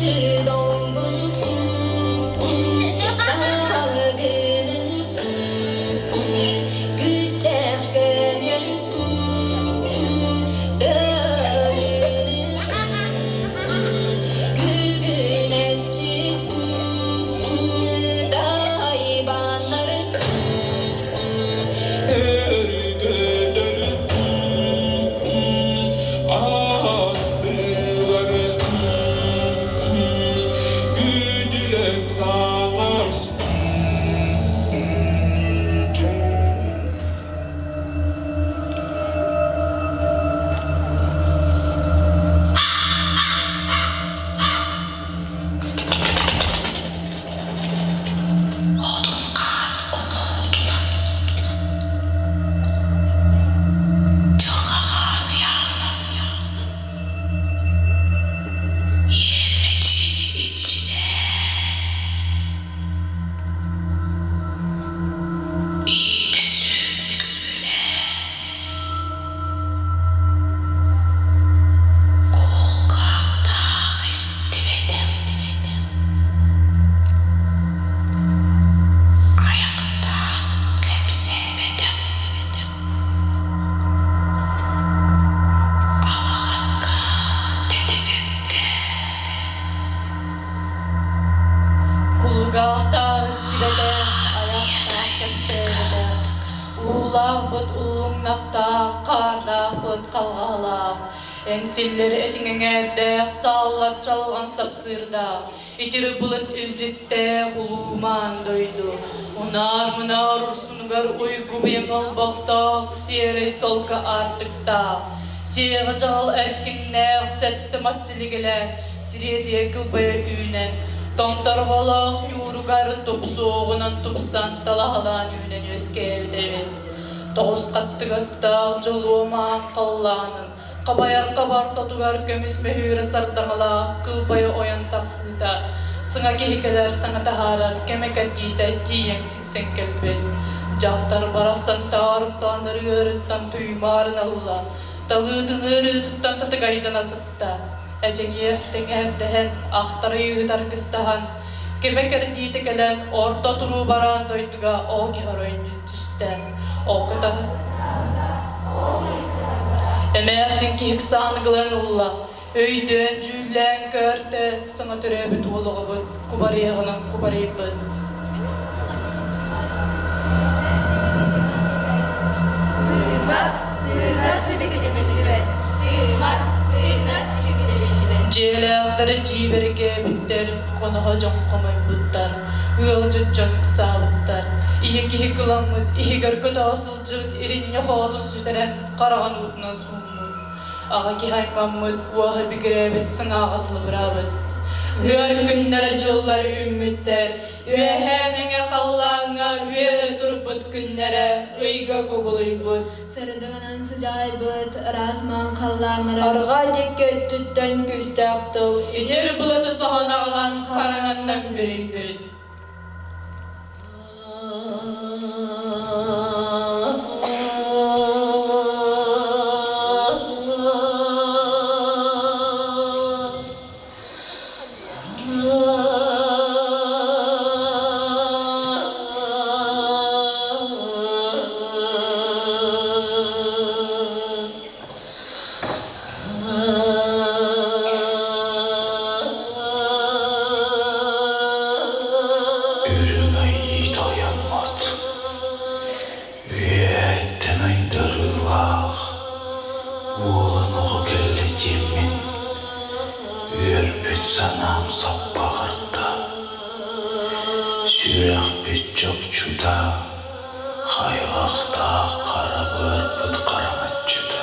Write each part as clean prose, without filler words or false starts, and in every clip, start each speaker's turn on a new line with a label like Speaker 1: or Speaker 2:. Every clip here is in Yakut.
Speaker 1: Көтөр долгун салгынын күүстээх көмүөл Күгүлэччи тайбаннары
Speaker 2: Астылары Güdülek sağlar.
Speaker 3: Хотун хаан оноотунан Дьылҕа хаан ыйааҕынан Иэрмэ дьиэни иччилээн Иитэр сүөһүнү күрүөлээн Кулгаахтаах истибэтэх Айахтаах кэпсээбэтэх Алаҕанга тэтэгэргэ
Speaker 4: Кулгаахтаах истибэтэх, айахтаах кэпсээбэтэх, уулаахпыт уллуҥнахтаах, хаардаахпыт халҕаһалаах, эҥсиллэр этиҥ эҥээрдээх, сааллар чалҕан сапсыырдаах, итир былыт илдьиттээх улуумаан дойду, унаар-мунаар урсунугар уйгу быйаҥ олбохтоох, сиэрэй солко аартыктаах, сиэҕэ дьаһал эркиннээх сэттэ мас силигилээн, сириэдийэ кылбайа үүнэн, томторҕолоох ньууругар тупсуоҕунан тупсан талаһалаан үүнэн үөскээбит эбит. Тоҕус хаттыгастаах дьолуомаах халлаанын, хабайар хабар тотугар көмүс мөһүүрэ сардаҥалаах кылбайа ойон тахсыыта, сыҥа киһи кэлэр саҥа таһаарар кэмэ кэрдиитэ тиийэн сиксэн кэлбит. Дьахтар барахсан таарымтаан ырыарыттан туймаарын ылла, талыытын ыарыытыттан татыгайдана сытта. Эдьиҥиэр тэҥээрдэһэн, ахтарыйыыт аргыстаһан, кэмэ кэрдиитэ кэлэн, орто туруу бараан дойдуга ол киһи оройун түстэ. Ол көтөҕө Эмээхсин киһи ыксаан ылан ылла, өйдөөн дьүүллээн көрдө, саҥа төрөөбүт уол оҕобут кубарыйаҕынан кубарыйбыт.
Speaker 5: Тыыммат, тыынар сибикитэ биллибэт.
Speaker 6: Тыыммат, тыынар сибикитэ биллибэт.
Speaker 4: Дьиэлээхтэрэ дьиибэргээбиттэр, хоноһо дьон хомойбуттар, ыалдьыт дьон ыксаабыттар. Ийэ киһи кыламмыт, иһигэр көтөҕө сылдьыбыт иринньэ хоотун сүтэрэн, хараҕын уутунан сууммут. Аҕа киһи аймаммыт, уоһа бигирээбит, сыҥааҕа сылыбыраабыт. Ыар күннэрэ дьыллар үүммүттэр, Үөһээ мэҥэ халлааҥҥа үөрэ турбут күннэрэ ыйга кубулуйбут.
Speaker 5: Сырдыгынан сыдьаайбыт ыраас маҥ халлааннара
Speaker 7: Арҕаа диэки өттүттэн күүстээх тыл
Speaker 4: Итир былыты соһон аҕалан хараҥаннан бүрүйбүт.
Speaker 2: Үрүҥ айыы тойоммут, үөһэттэн айдарыылаах уолан оҕо кэллэ диэммин, үөрбүт санаам саппаҕырда, сүрэхпит чопчута, хайҕахтаах хара быарбыт хараҥаччыта,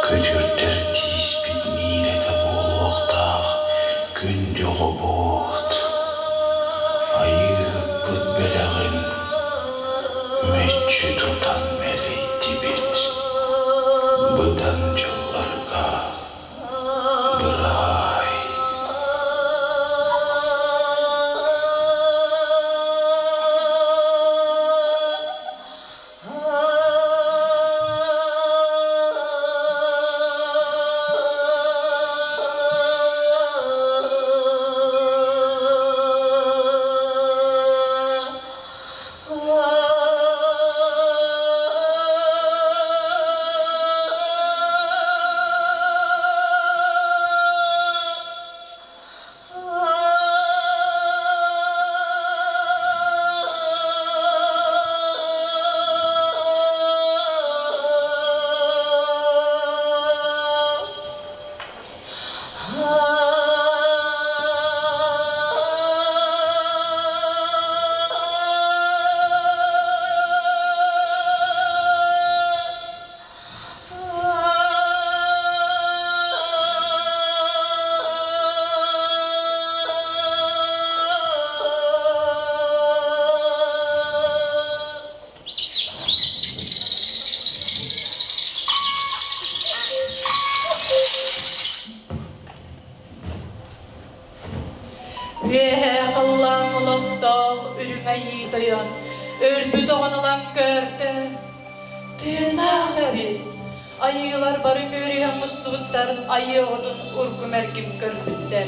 Speaker 2: көтүрдэр тииспит миилэтэ буолуохтаах күндү оҕобут, айыыһыппыт бэлэҕин мүччү тутан мэлийдибит, быдан дьылларга быраһаай.
Speaker 4: Үөһээ халлаан олохтоох үрүҥ айыы тойон өлбүт оҕону ылан көрдө. Тыыннаах эбит. Айыылар бары үөрүйэх мустубуттар, айыы оҕотун ургум эргим көрбүттэр.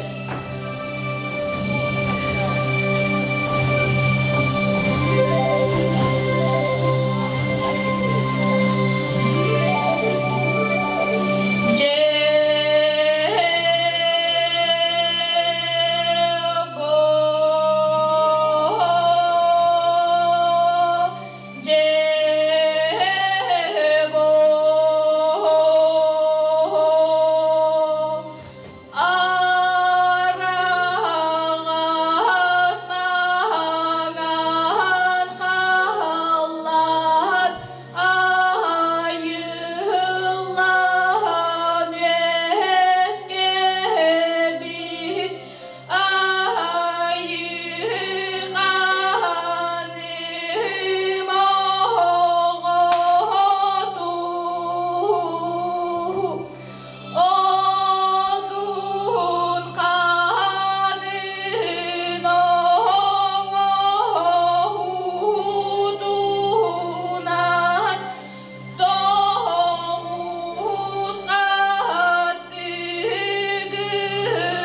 Speaker 4: Араҕас хааллаан айыллан үөскэбит айыханым оҕоту Одун хаанын оҥоһуутунан тоҕус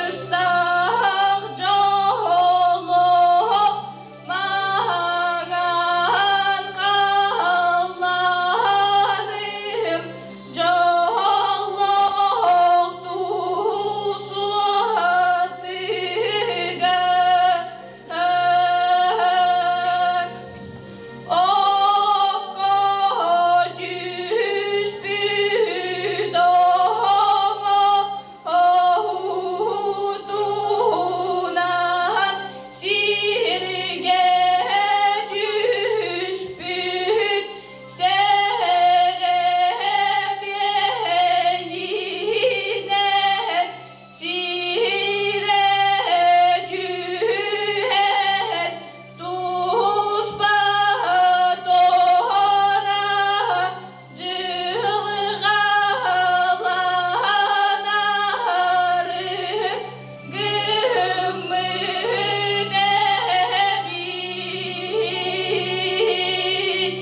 Speaker 4: хаттыгыстаах дьоло маҥан халлааным дьоллоох суотыгар окко түспүт оҕо оһутунан сиргэ түспүт сэрэбиэйинэн сирэ түһэн туспа туора дьылҕаланаары гыммыт эбит.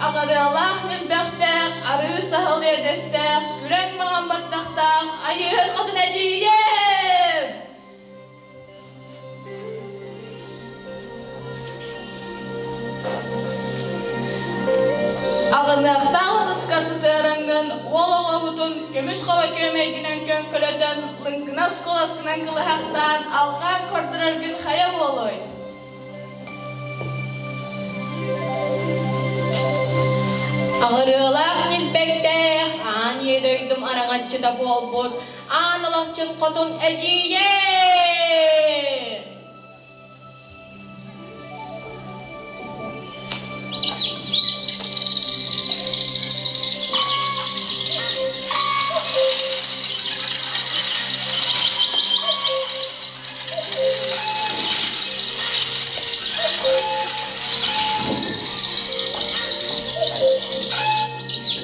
Speaker 4: Аҕарыалаах ньилбэхтээх, арыы саһыл иэдэстээх, күрэҥ маҥан баттахтаах Айыыһыт хотун эдьиийэм! Аҕыныахтаах ытыскар сытыараҥҥын, уол оҕобутун көмүс хобо күөмэйгинэн көҥкөлөтөн, лыҥкынас куоласкынан кылыһахтаан, алҕаан көрдөрөргүн хайа буолуой?
Speaker 7: Аҕырыылаах ньилбэктээх, аан ийэ дойдум араҥаччыта буолбут, аан алахчын хотун эдьиийэ!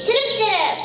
Speaker 6: Чырып-чырып!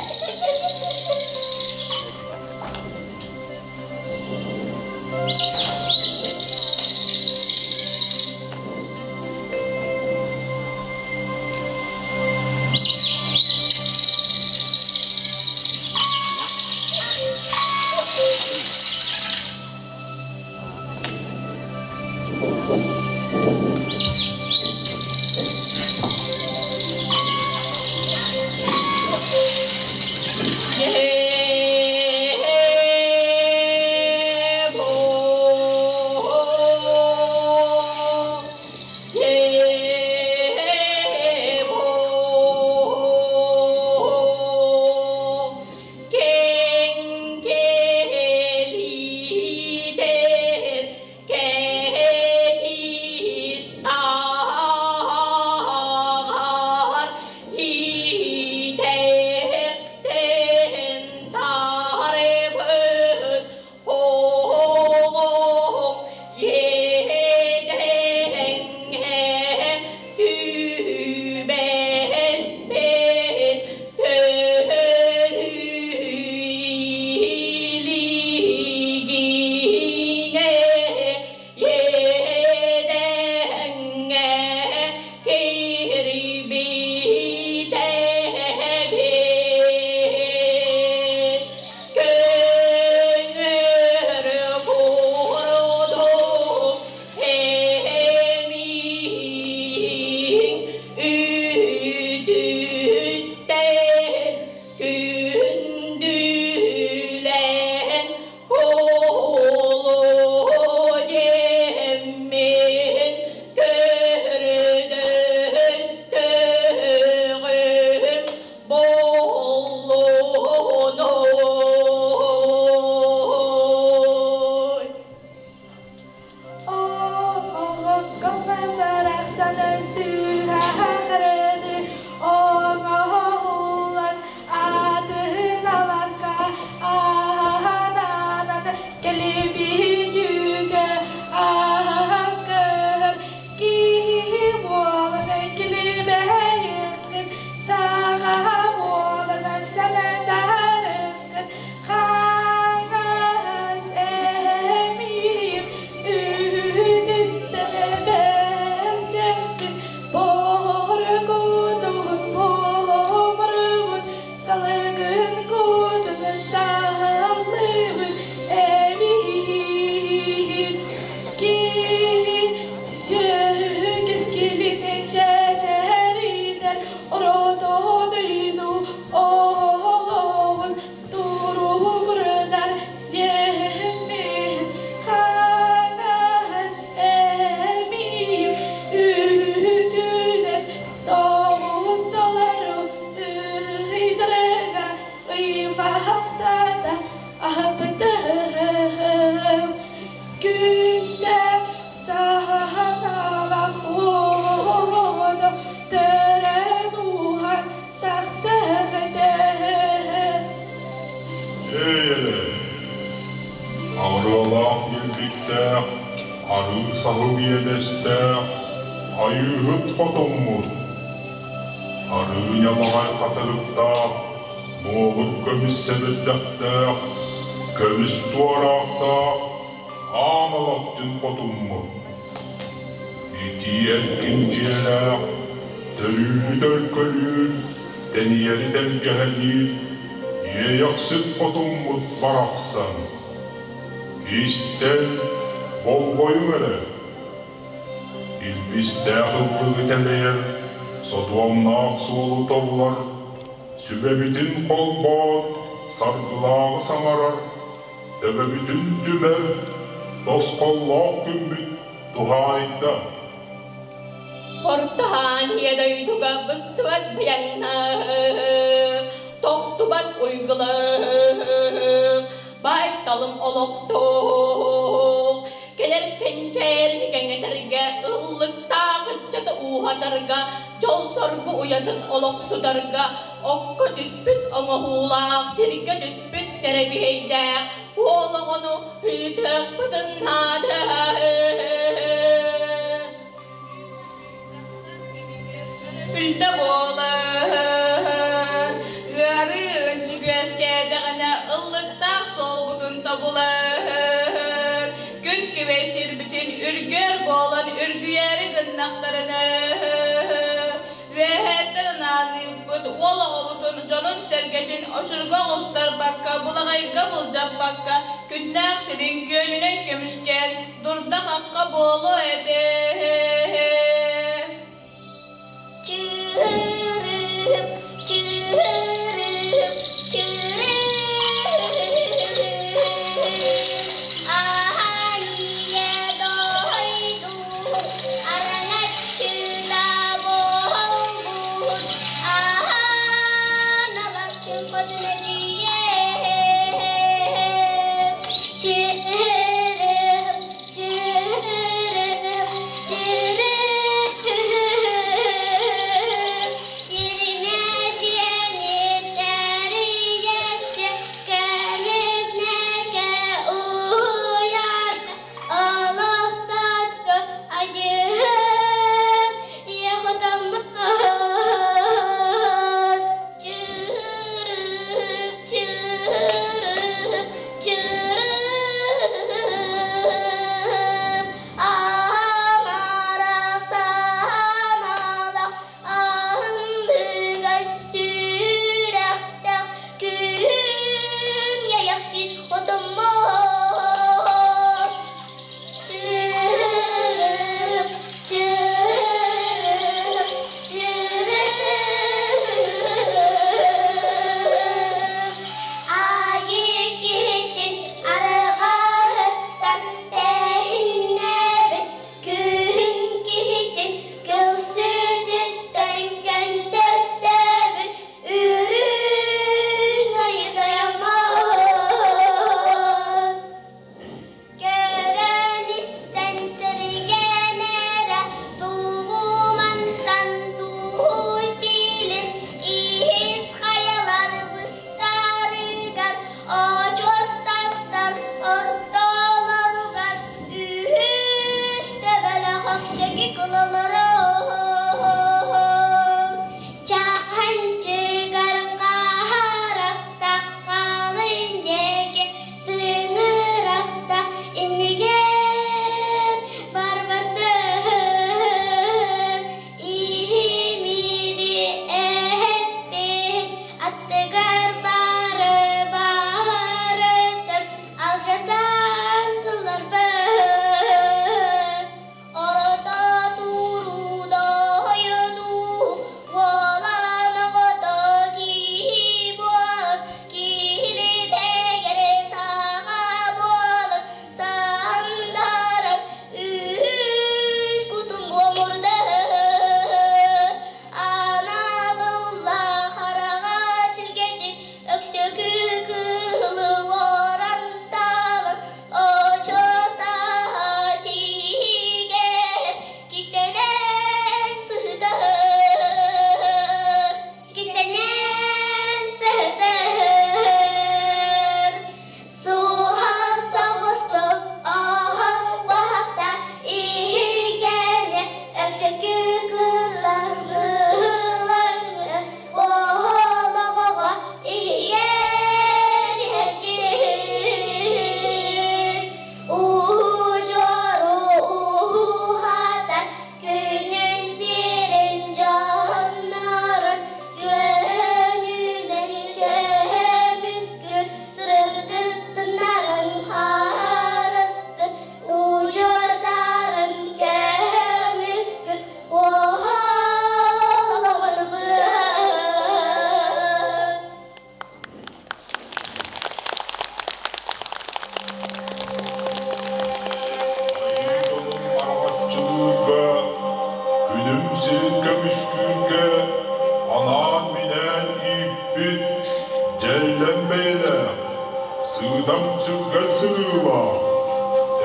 Speaker 8: Быалаах илбиктээх, арыы саһыл иэдэстээх, Айыыһыт хотоммут. Арыы ньалаҕай хатырыктаах, муолук көмүс сэбирдэхтээх, көмүс туораахтаах Аан Алахчын хотуммут. Итии эркин дьиэлээх, төрүүрү төлкөлүүр, тэнийэри тэлгэһэлиир Иэйэхсит хотуммут барахсан. Истэн, болҕойуҥ эрэ. Илбистээх ыллыгы тэлэйэр, содуомнаах суолу тобулар, сүбэбитин холбоон, саргылааҕы саҥарар, төбөбүтүн түмэр, тосхоллоох күммүт туһаайда.
Speaker 7: Ортаһаан ийэ дойдуга быстыбат быйаҥнаах, тохтубат уйгулаах, баай-талым олохтоох, кэлэр кэнчээрини кэҥэтэргэ, ыллыктаах ыччаты ууһатарга, дьол-соргу уйатын олохсутарга, окко түспүт оҥоһуулаах, сиргэ түспүт тэрэбиһэйдээх, уол оҕону ыытыахпытын наада.
Speaker 5: Үлтэ буолар, ыарыы ынчык үөскээтэҕинэ ыллыктаах суолбутун тобулар, күн күбэй сирбитин үргүөр буолан үргүйээри гыннахтарына үөһээттэн анаан ыыппыт уол оҕобутун дьонун-сэргэтин очурга оҕустарбакка, булаҕайга былдьаппакка, күннээх сирин күөнүнэн көмүскээн, дурда-хахха буолуо этэ.
Speaker 9: Чыырыып, чыырыып, чыырыып, Аһайыйа дойду, араҥаччыта буолбут, Аһаан алахчын хотун эдьиийэ. Чыырыып, чыырыып, чыырыып.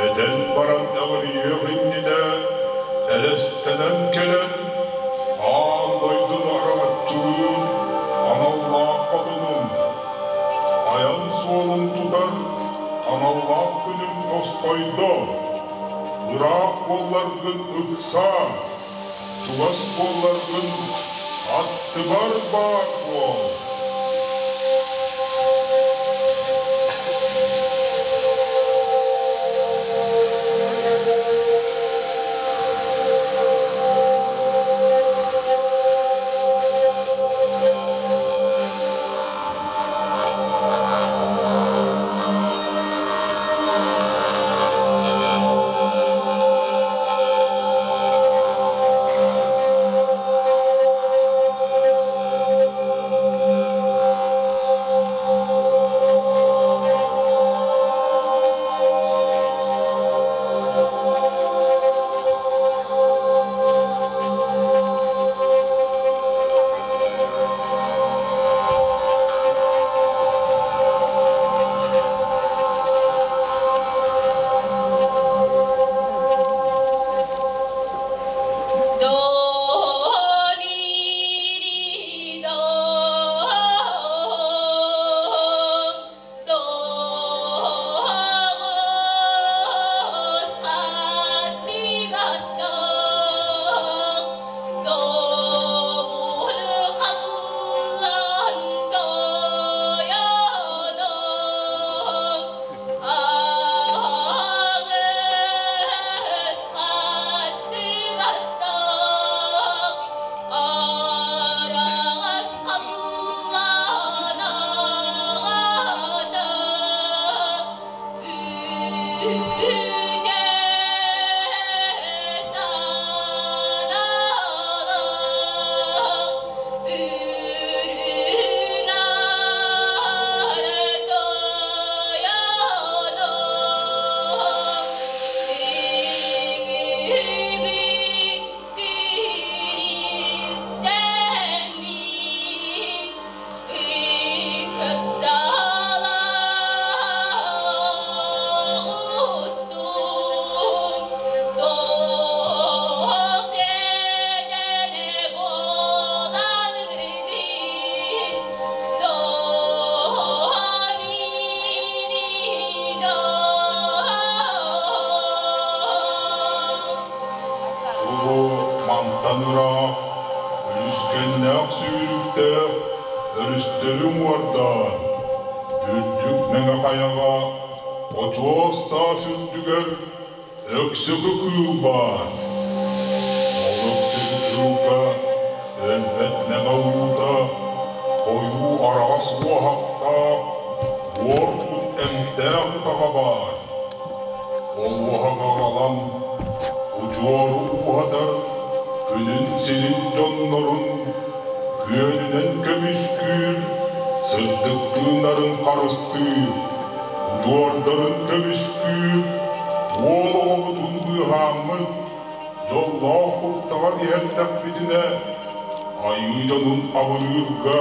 Speaker 8: Этэн баран эҕирийиэх иннинэ элэстэнэн кэлэн, аан дойдуну араҥаччылыыр аналлаах хотунум, айан суолун тутар аналлаах күнүм тосхойдо. Ыраах буолларгын ыксаа, чугас буолларгын аттыбар баар буол.
Speaker 5: Do mi ri do do do bunu kallan doyanım Ağız kattıgastaq Arağız qallan ağada Üde sanalaq Ürün doyanam İngir istemin Ustum Doh edene bolan irdin Do mi do
Speaker 8: Субу мантан ыраах, үлүскэннээх сүүрүктээх өрүстэрин уордаан, үрдүк мэҥэ хайаҕа очуос таас үрдүгэр Өксөкү кыыл баар. Ол өксөкү кыылга өлбөт мэҥэ уута, хойуу араҕас уоһахтаах, буор кут эмтээх утаҕа баар. Ол уоһаҕы аҕалан, удьуору ууһатар, күнүн сирин дьоннорун күөнүнэн көмүскүүр, сырдык тыыннарын харыстыыр, удьуордарын көмүскүүр, уол оҕобутун быыһааммыт, дьоллоох куртаҕар иһэртэхпитинэ, айыы дьонун абырыырга,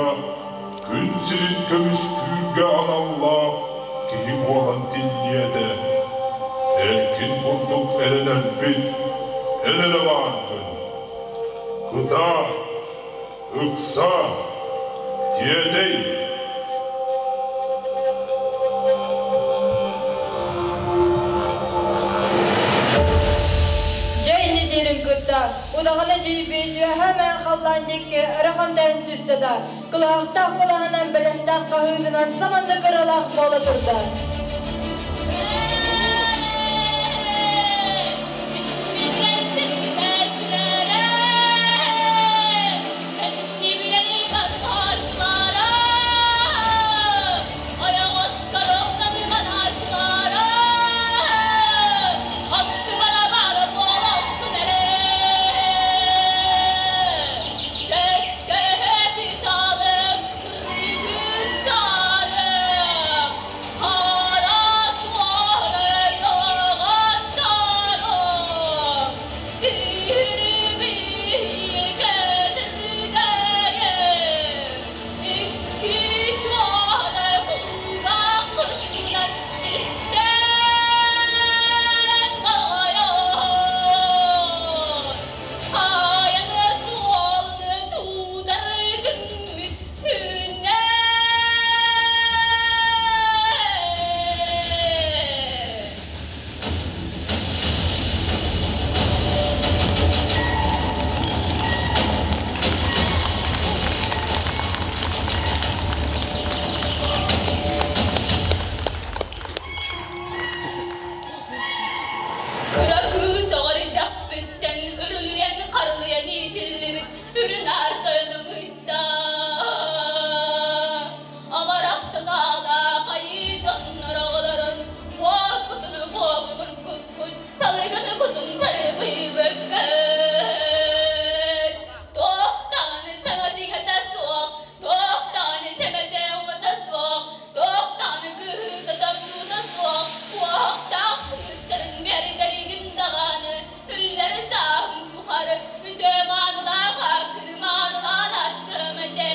Speaker 8: күн сирин көмүскүүргэ аналлаах киһи буолан тиллиэ этэ. Эркин курдук эрэнэрбит, эн эрэ бааргын. Кытаат, ыкса, тиэтэй!
Speaker 10: Дьэ инньэ диирин кытта удаҕан эдьиийбит үөһээ мээн халлаан диэки өрө хантайан түстэ да, кылыһахтаах кылаһынан бэлэстээх хаһыытынан саманнык ыралаах буола турда.
Speaker 5: Thank
Speaker 6: Кыра кыыс оҕо эрдэхпиттэн үрүлүйэн-харылыйан иитиллибит үрүн аар тойонум ыытта. Амарах санаалаах айыы дьоннор оҕолорун муох кутуну муомургуккун, салыгыны кутун сарыбыйбыккын. Туох даҕаны саҥа-иҥэтэ суох, туох даҕаны сэмэтэ-уҥата суох, туох даҕаны кыыһырыыта-томнуута суох, уоһахтаах күнүстэрин биэрдэригин даҕаны үллэри сааһым тухары үтүө маанылаах ааккыны маанылаан аттым этэ.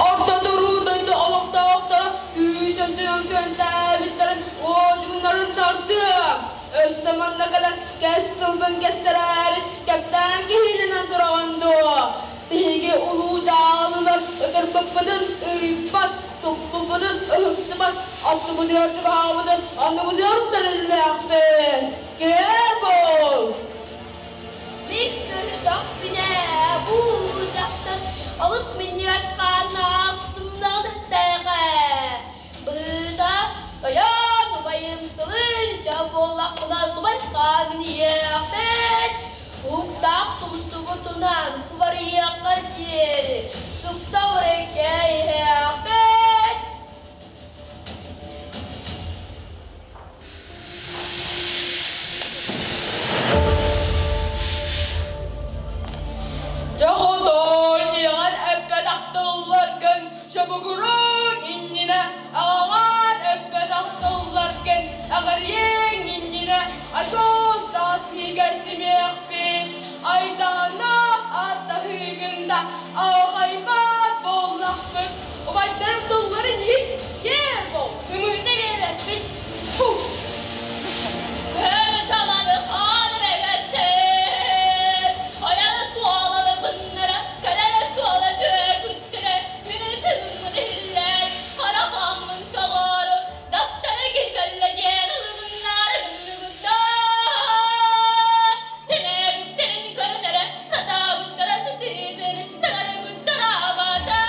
Speaker 5: Орто туруу дойду олохтоохторо күүс өттүнэн күөнтээбиттэрин уодьугуннарын тардыам. Өссө манна кэлэн кэс тылбын кэстэрээри кэпсээн киһилэнэн тураҕын дуо? Биһиги улуу дьаалылар ытырбыппытын ыыппат, туппуппутун ыһыктыбат, аттыбытыгар чугаһаабытын анныбытыгар тэриллээхпит. Киэр буол!
Speaker 6: Мин көрдөхпүнэ, бу дьахтар олус минньигэс хааннаах сымнаҕын эттээҕэ. Быыта, тойон убайым тылын сөп буоллахпына субай хаанын иһиэхпит. Уктаах тумсубутунан кубарыйыаххар диэри сукта урэйгэ иһиэхпит.
Speaker 5: Дьэ хотон ийэҕэр эппэтэх тылларгын чобугуруҥ иннинэ, аҕаҕар эппэтэх тылларгын эҕэрийиэҥ иннинэ очуос таас иһигэр симиэхпит, айдааннаах ааттаһыыгын да аахайбат буоллахпыт, убайдарым тылларын иһит, киэр буол, ымыыта биэрбэппит. Тьфу!
Speaker 6: Көмө таманы хааны бэгэртэр, айаны суоланы быннара, кэлэрэ суола түөкүттэрэ, мин тылыммын иһиллээн, хара хааммын тоҕоору, дастары кэллэ диэн ылымыннаары гынныбыт да, сэнээбиттэрин көрүнэрэ, сатаабыттара сытыытын, саҥарыбыттара абата.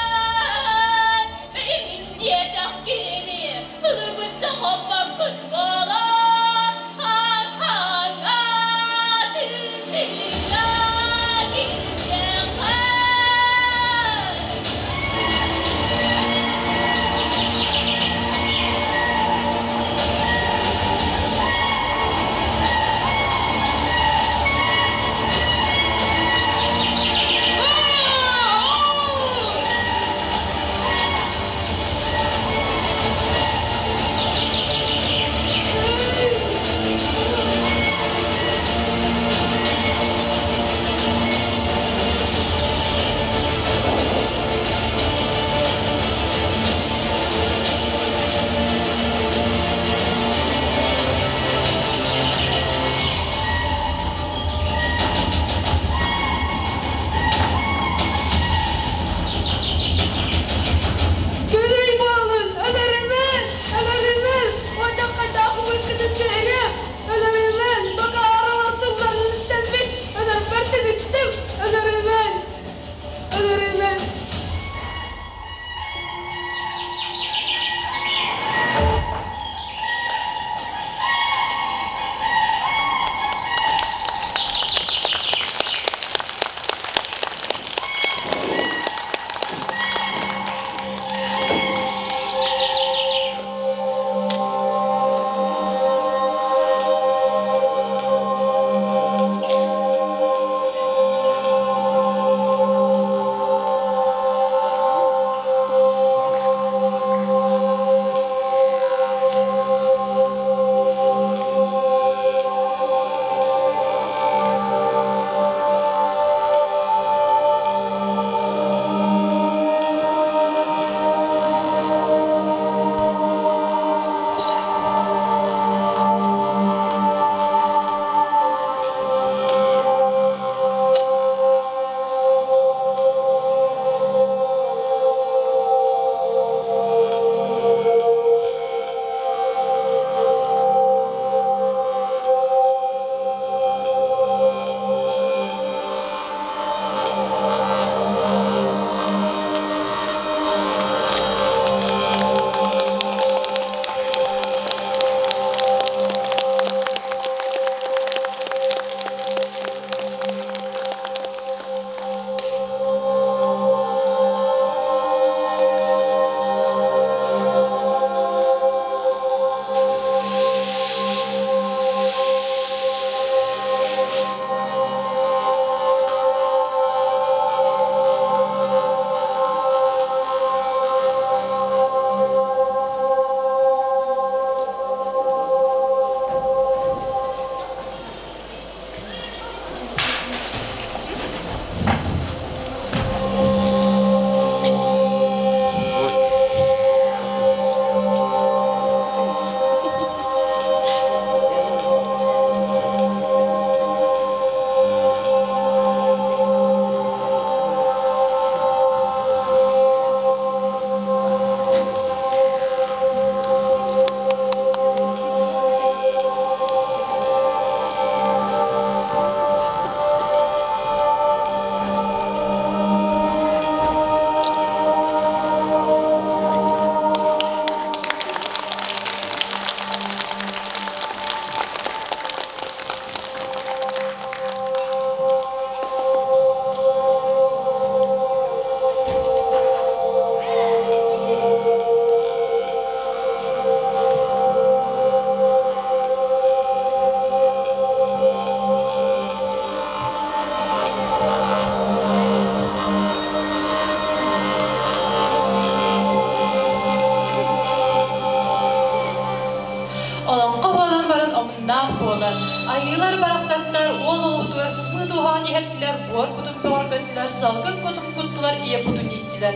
Speaker 4: омуннаах буолар. Айыылар барахсаттар уол оҕотугар сымыыт уһаҕын иһэртилэр, буор кутун бөҕөргөттүлэр, салгын кутун куттулар, ийэ кутун ииттилэр.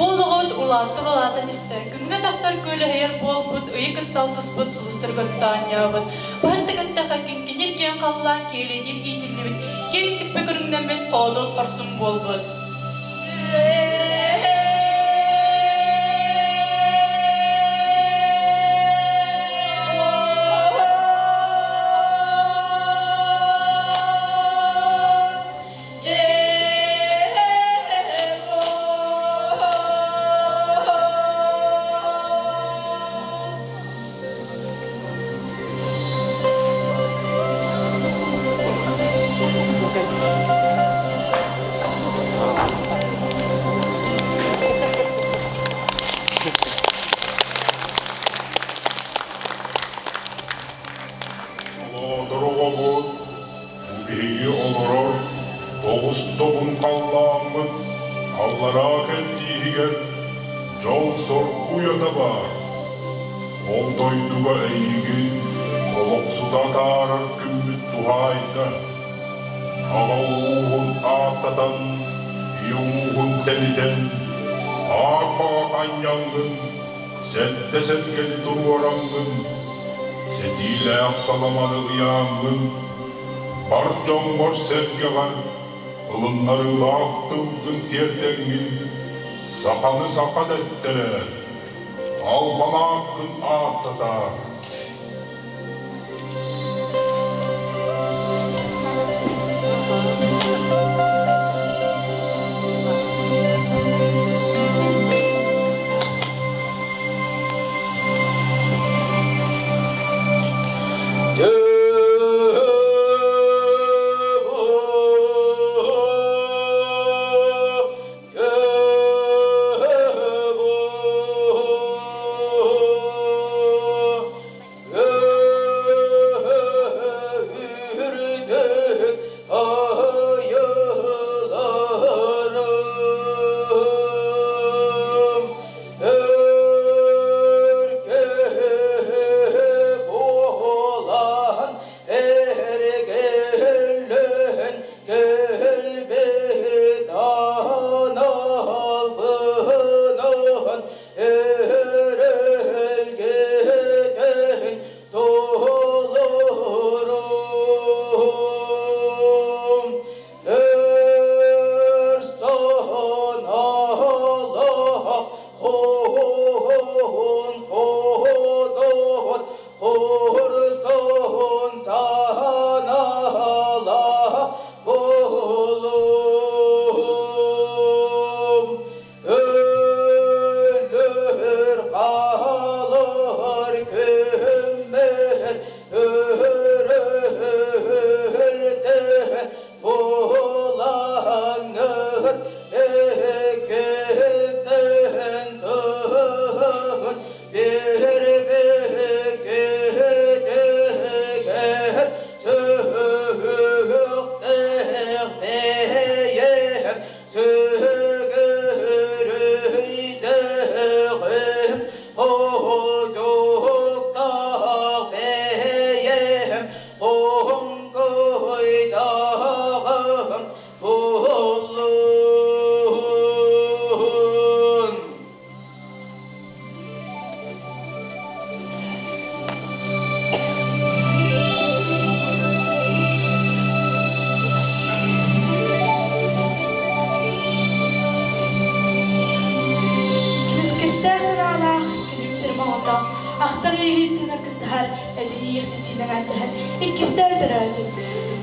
Speaker 4: Уол оҕот улаатта улаатан истэ, күҥҥэ тахсар күөлэһийэр буолбут, ыйы кытта алтыспыт, сулустары кытта оонньообут. Быһан кытта киҥкинир киэҥ халлаан киэлитин иитиллибит, киэҥ киппэ көрүҥнэммит хоодуот хорсун буолбут.
Speaker 8: Олоотор оҕобут, бу биһиги олорор тоҕус добун халлааммыт аллараа кэлтииһигэр дьол-соргу уйата баар. Ол дойдуга эйигин олохсута атаарар күммүт туһаайда. Аҕа ууһун ааттатан, ийэ ууһун тэнитэн, аар баҕах анньаҥҥын, сэттэ сэргэни туруораҥҥын, сэтиилээх саламаны ыйааҥҥын, бар дьоҥҥор-сэргэҕэр ылыннарыылаах тылгын тиэрдэҥҥин, саханы саха дэттэрэ, албан ааккын ааттатаар.
Speaker 5: Күлүскэстээх санаалаах күнүм сирим оҕото, ахтар ыйыһыытын аргыстаһар, эдьиийиэх ситиинэн ааттаһар, иккистээн төрөөтүн.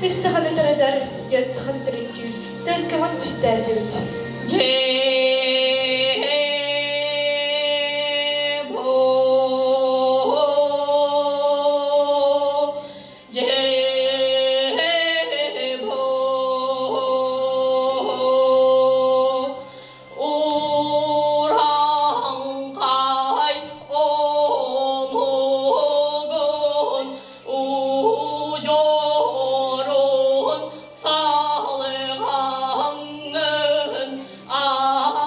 Speaker 5: Үс саханы төрөтөр, түөрт саханы төрүттүүр, төлкөҕүн түстээтибит.
Speaker 6: Aa.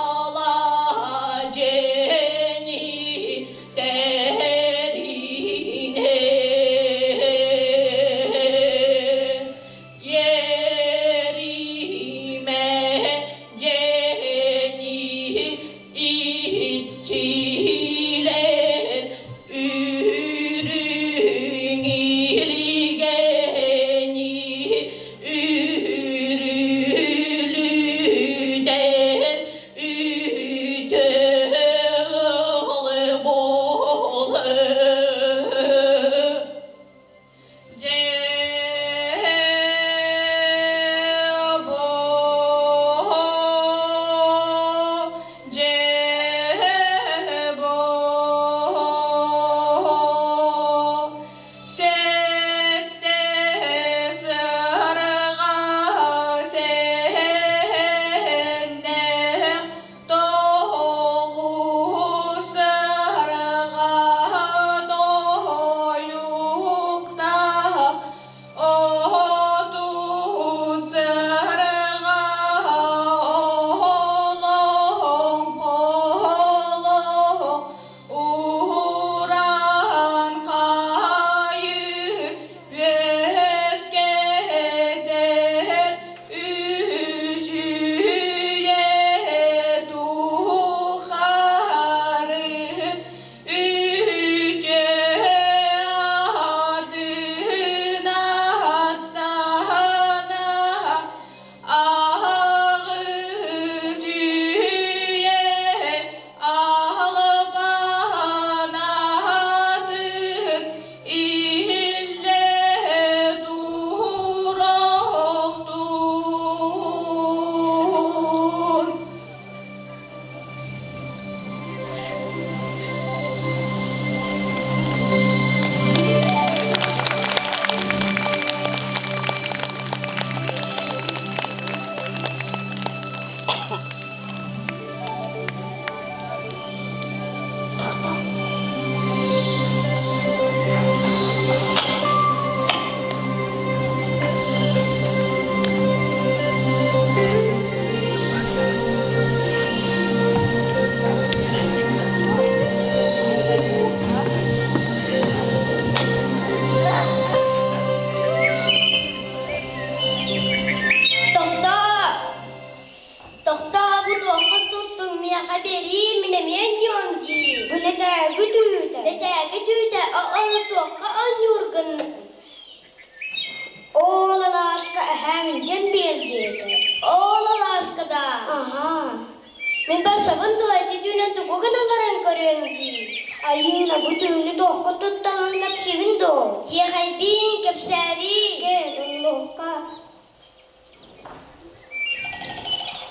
Speaker 9: Барсабын дуо, ити түүнэн тугу гыналларын көрүөм дии. Айыына, бу түүнү туохха тутталын кэпсиибин дуо? Иэхэйбиин, кэпсээрии. Кэл, оннуохха.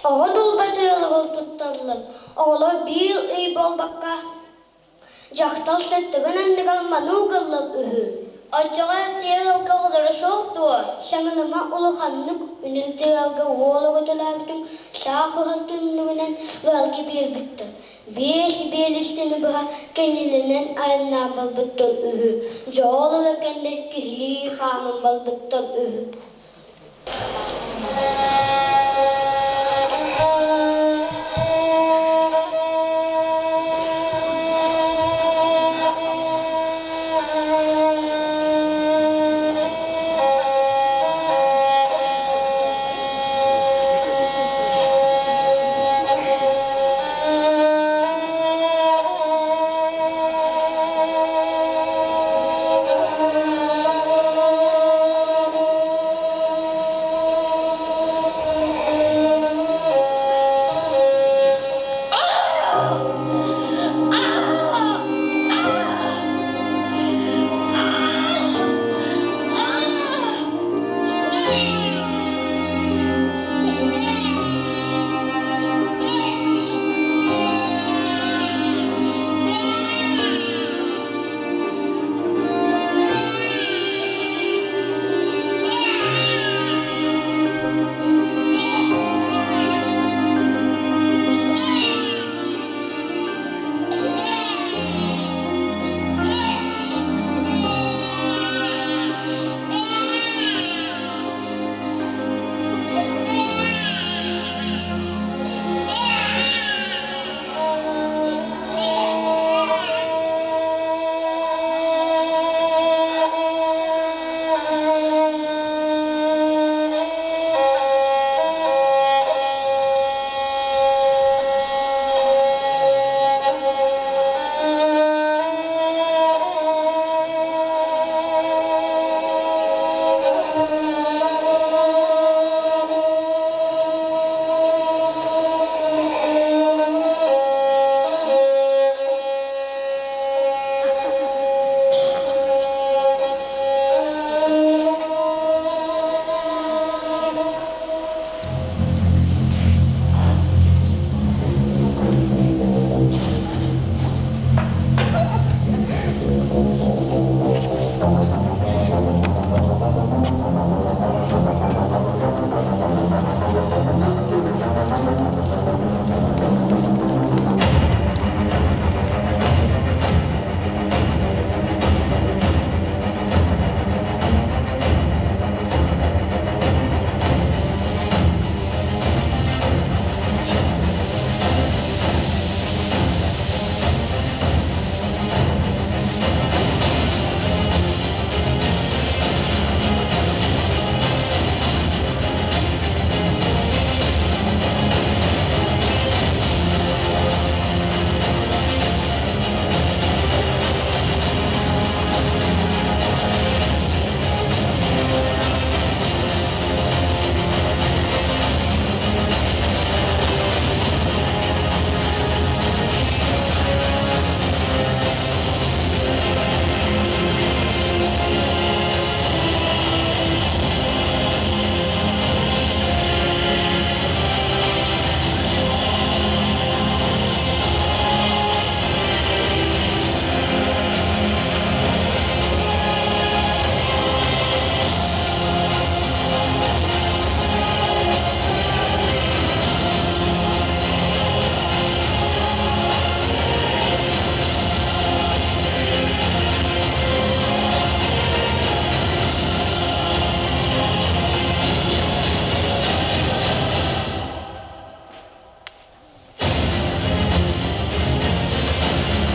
Speaker 9: Оҕо дулба тыалыгар тутталлар. Оҕолор биир ый буолбакка, дьахтар сыттыгын анныгар маныы угаллар үһү. Оччоҕо тиэ ыалга оҕолоро суох дуо? Саҥалыма улаханнык үнүр тыалга уол оҕо төлөөбүтүн саах ыһар түннүгүнэн ыалга биэрбиттэр. Биэс биэлистэни быһа кэннилэринэн айаннаан барбыттар үһү. Дьоол ыла кэннэ киһилии хааман барбыттар үһү.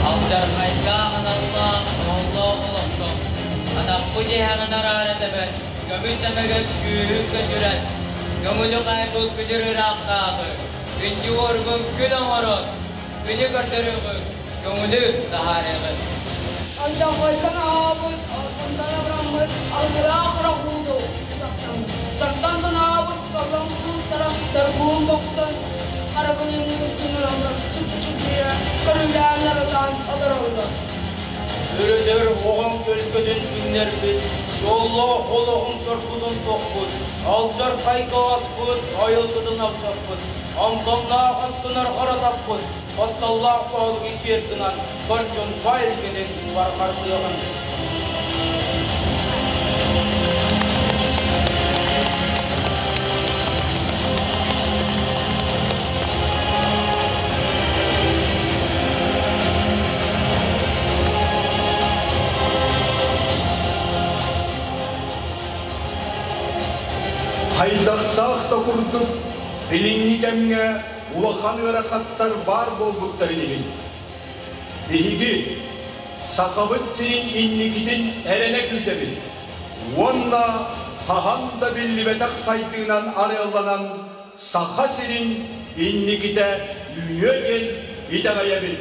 Speaker 11: Алдьархайдаах аналлаах оһоллоох олохтон атахпыт иһэҕин араара тэбэн, көмүс эмэгэт күүһүн көтүрэн, көҥүлү хаайбыт күтүр ыраахтааҕы, күндү уоругун күн оҥорон, күнү көрдөрүөҕүҥ, көҥүлү таһаарыаҕын.
Speaker 5: Алдьархайтан аһаабыт, албынтан абыраммыт, алгылаах рахууту утахтаммыт. Сартан санаабыт, саллан кулууттара, саргуун бохсон, хара күнүҥҥү күн Көрүлээн-нарылаан олороллор.
Speaker 11: Өрөдөр оҕоҥ төлкөтүн үүннэрбит, дьоллоох олоҕуҥ соргутун тохпут, алдьархайга оспут, айылгытын алдьаппыт, амтаннаах аскынар харатаппыт, батталлаах баһылыгы киэр гынан, бар дьон баай илгэтин барҕардыаҕын.
Speaker 12: Хайдахтаах да курдук билиҥҥи кэмҥэ улахан ыарахаттар баар буолбуттарын иһин, биһиги Сахабыт сирин инникитин эрэнэ күүтэбит уонна хаһан да биллибэтэх сайдыынан арыалланан Саха сирин инникитэ үүнүө диэн итэҕэйэбит.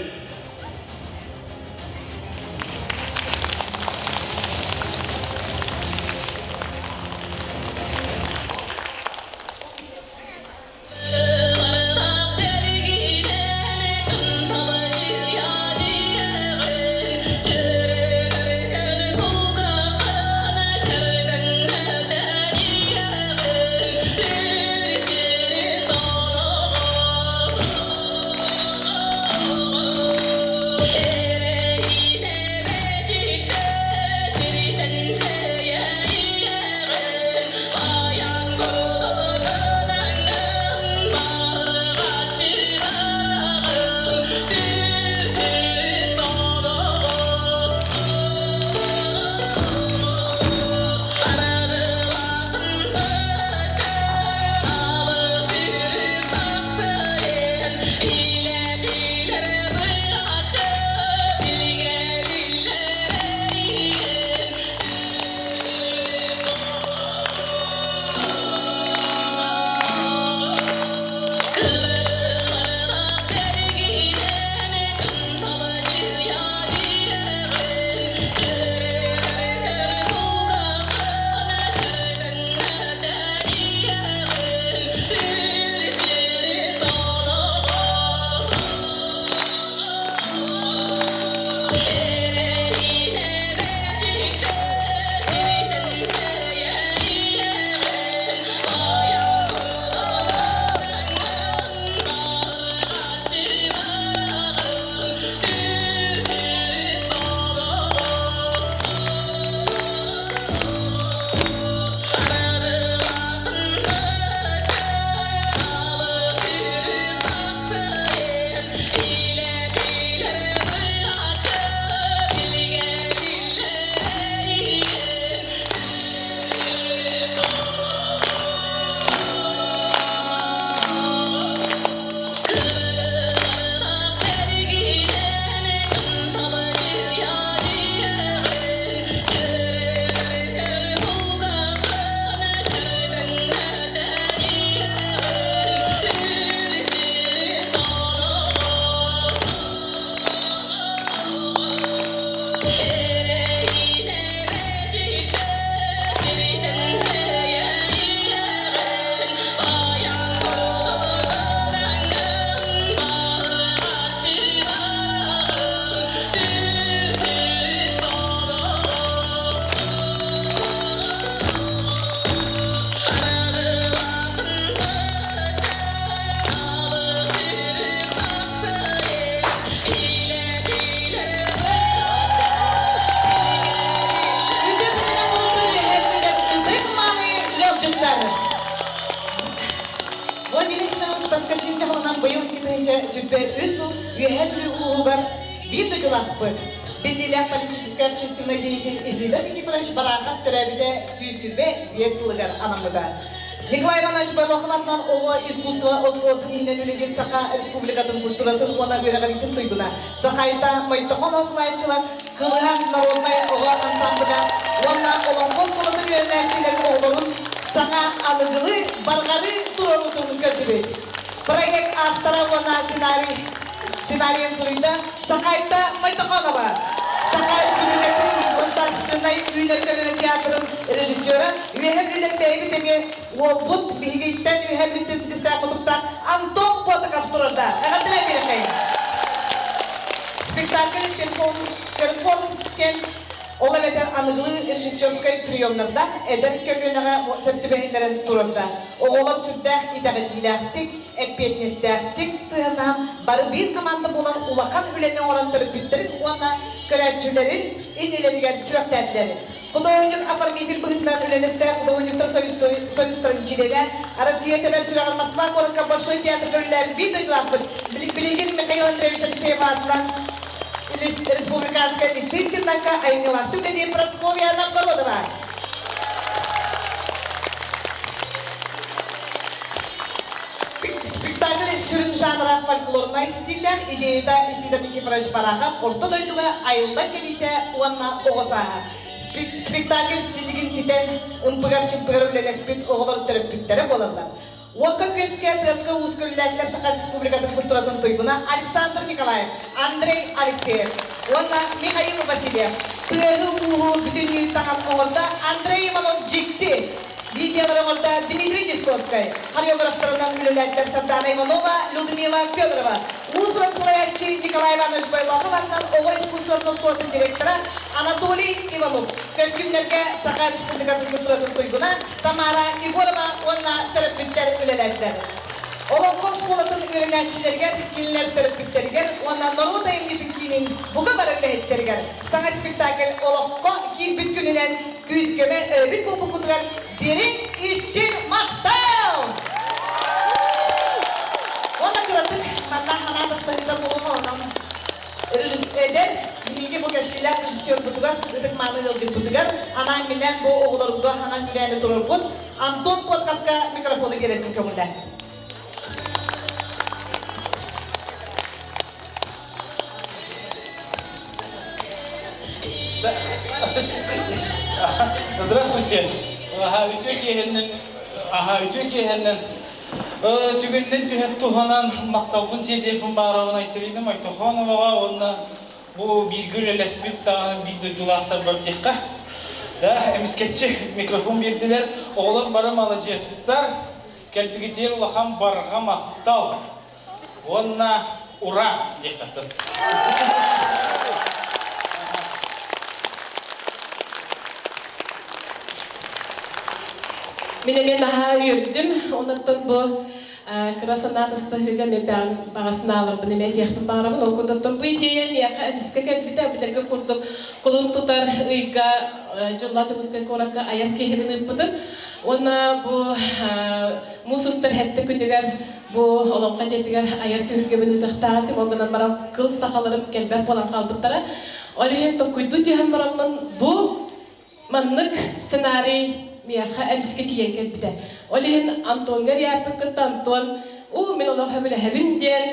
Speaker 13: Владимир Семенович Поскачин дьаһалынан быйыл 2023 сыл Үөһээ Бүлүү улууһугар биир дойдулаахпыт, биллиилээх политическай общественнай деятель Изида Никифорович Барахов төрөөбүтэ 125 сылыгар анаммыта. Николай Иванович Бойлохов атынан оҕо искусство оскуолатын иһинэн үлэлиир Саха Республикатын культуратын уонна үөрэҕириитин туйгуна, Сахайта Мойтохон салайааччылар Кылыһах народнай оҕо ансамбыла уонна Олоҥхо оскуолатын үөрэнээччилэрин оҕолорун саҥа аныгылыы барҕарыы туруорутун көрдүбүт. Проект автора уонна сценарий сценарийын суруйда Сахайта Мойтохонова. Саха Республикатын государственнай үүнэр көлүөнэ театрын режиссера Үөһэ Бүлүүлэр бэйэбит эмиэ уолбут биһигиттэн Үөһэ Бүлүүттэн силистээх мутуктаах Антон Ботаков турарда. Эҕэрдэлээн биэрэххэй. Спектакль перформанс диэн ол эбэтэр аныгылыы режиссерскай приемнардаах эдэр көлүөнэҕэ сөп түбэһиннэрэн турарда. Оҕолор сүрдээх итэҕэтиилээхтик, эппиэтинэстээхтик сыһыаннаһан бары биир команда буолан улахан үлэни оҥорон төрөппүттэрин уонна көрөөччүлэрин иннилэригэр сүрэхтээтилэр. Худуоһунньук оформитель быһыытынан үлэлэстэ худуоһунньуктар союзтарын чилиэнэ, Россия тэбэр сүрэҕин Москва куоракка Большой театрга үлэлээбит биир дойдулаахпыт Билигин Михаил Андреевич Алексеев аатынан республиканскай лицей-интернакка айымньылаахтык үлэлиир Прасковья Новгородова. Спектакль сүрүн жанра фольклорнай стиллээх идеята Исидор Никифорович Барахов орто дойдуга айыллан кэлиитэ уонна оҕо сааһа. Спектакль силигин ситэн ымпыгар-чымпыгар үлэлэспит оҕолор төрөппүттэрэ буолаллар. Уокка-күөскэ тыаска-ууска үлэлээтилэр Саха Республикатын культуратын туйгуна Александр Николаев, Андрей Алексеев уонна Михаил Васильев. Тыаһы-ууһу бүтүннүү таҥан оҥордо Андрей Иванов Дьикти. Видеолары оҥордо Дмитрий Дисковскай. Хореографтарынан үлэлээтилэр Сардана Иванова, Людмила Федорова. Уус-уран салайааччы Николай Иванович Бойлохов атынан оҕо искусствотын оскуолатын директора Анатолий Иванов. Көстүүмнэргэ Саха Республикатын культуратын туйгуна Тамара Егорова уонна төрөппүттэр үлэлээтилэр. Олоҥхо оскуолатын үөрэнээччилэригэр, кинилэр төрөппүттэригэр уонна норуот айымньытын киинин бука бары үлэһиттэригэр саҥа спектакль олоххо киирбит күнүнэн күүс-көмө өйөбүт буолбуккутугар дириҥ истиҥ махтал! Уонна кыратык манна санаа тастаһыыта буолуоҕа, онон эдэр биһиги бу кэскиллээх режиссербутугар, ытык-мааны ыалдьыппытыгар анаан-минээн бу оҕолорго хаҥан күрээни турарбыт Антон Котковка микрофону биэрэрбин көҥүллээ.
Speaker 14: Здравствуйте. Аха, үтүө киэһэннэн, аха, үтүө киэһэннэн. Түгэннэн түһэн туһанан махталбын тиэрдиэхпин баарабын Айталина Мойтохоноваҕа уонна бу бииргэ үлэлэспит даҕаны биир дойдулаахтарбар диэххэ. Да, эмискэччи микрофон биэрдилэр. Оҕолор бары маладьыастар. Кэлбигитигэр улахан барҕа махтал. Уонна ура диэхтэхтэн.
Speaker 4: Мин эмиэ наһаа үөрдүм. Оннуттан бу кыра санаа тастаһыыга мен баҕасынааларбын эмиэ этиэхпин баҕарабын. Ол курдуктан бу идея миэхэ эмискэ кэлбитэ. Билэргэ курдук кулун тутар ыйга Дьулла Дьокуускай куоракка айар киһибин ыыппытым. Уонна бу муус устар сэттэ күнүгэр Бу Олоҥхо дьиэтигэр айар түһүлгэбин ыытыахтаах этим, ол гынан баран кыл сахаларым кэлбэт буолан хаалбыттара. Ол иһин толкуйдуу түһэн бараммын бу маннык сценарий миэхэ эмискэ тиийэн кэлбитэ. Ол иһин Антоҥҥа эрийээппин кытта Антон уу мин олох сөбүлэһэбин диэн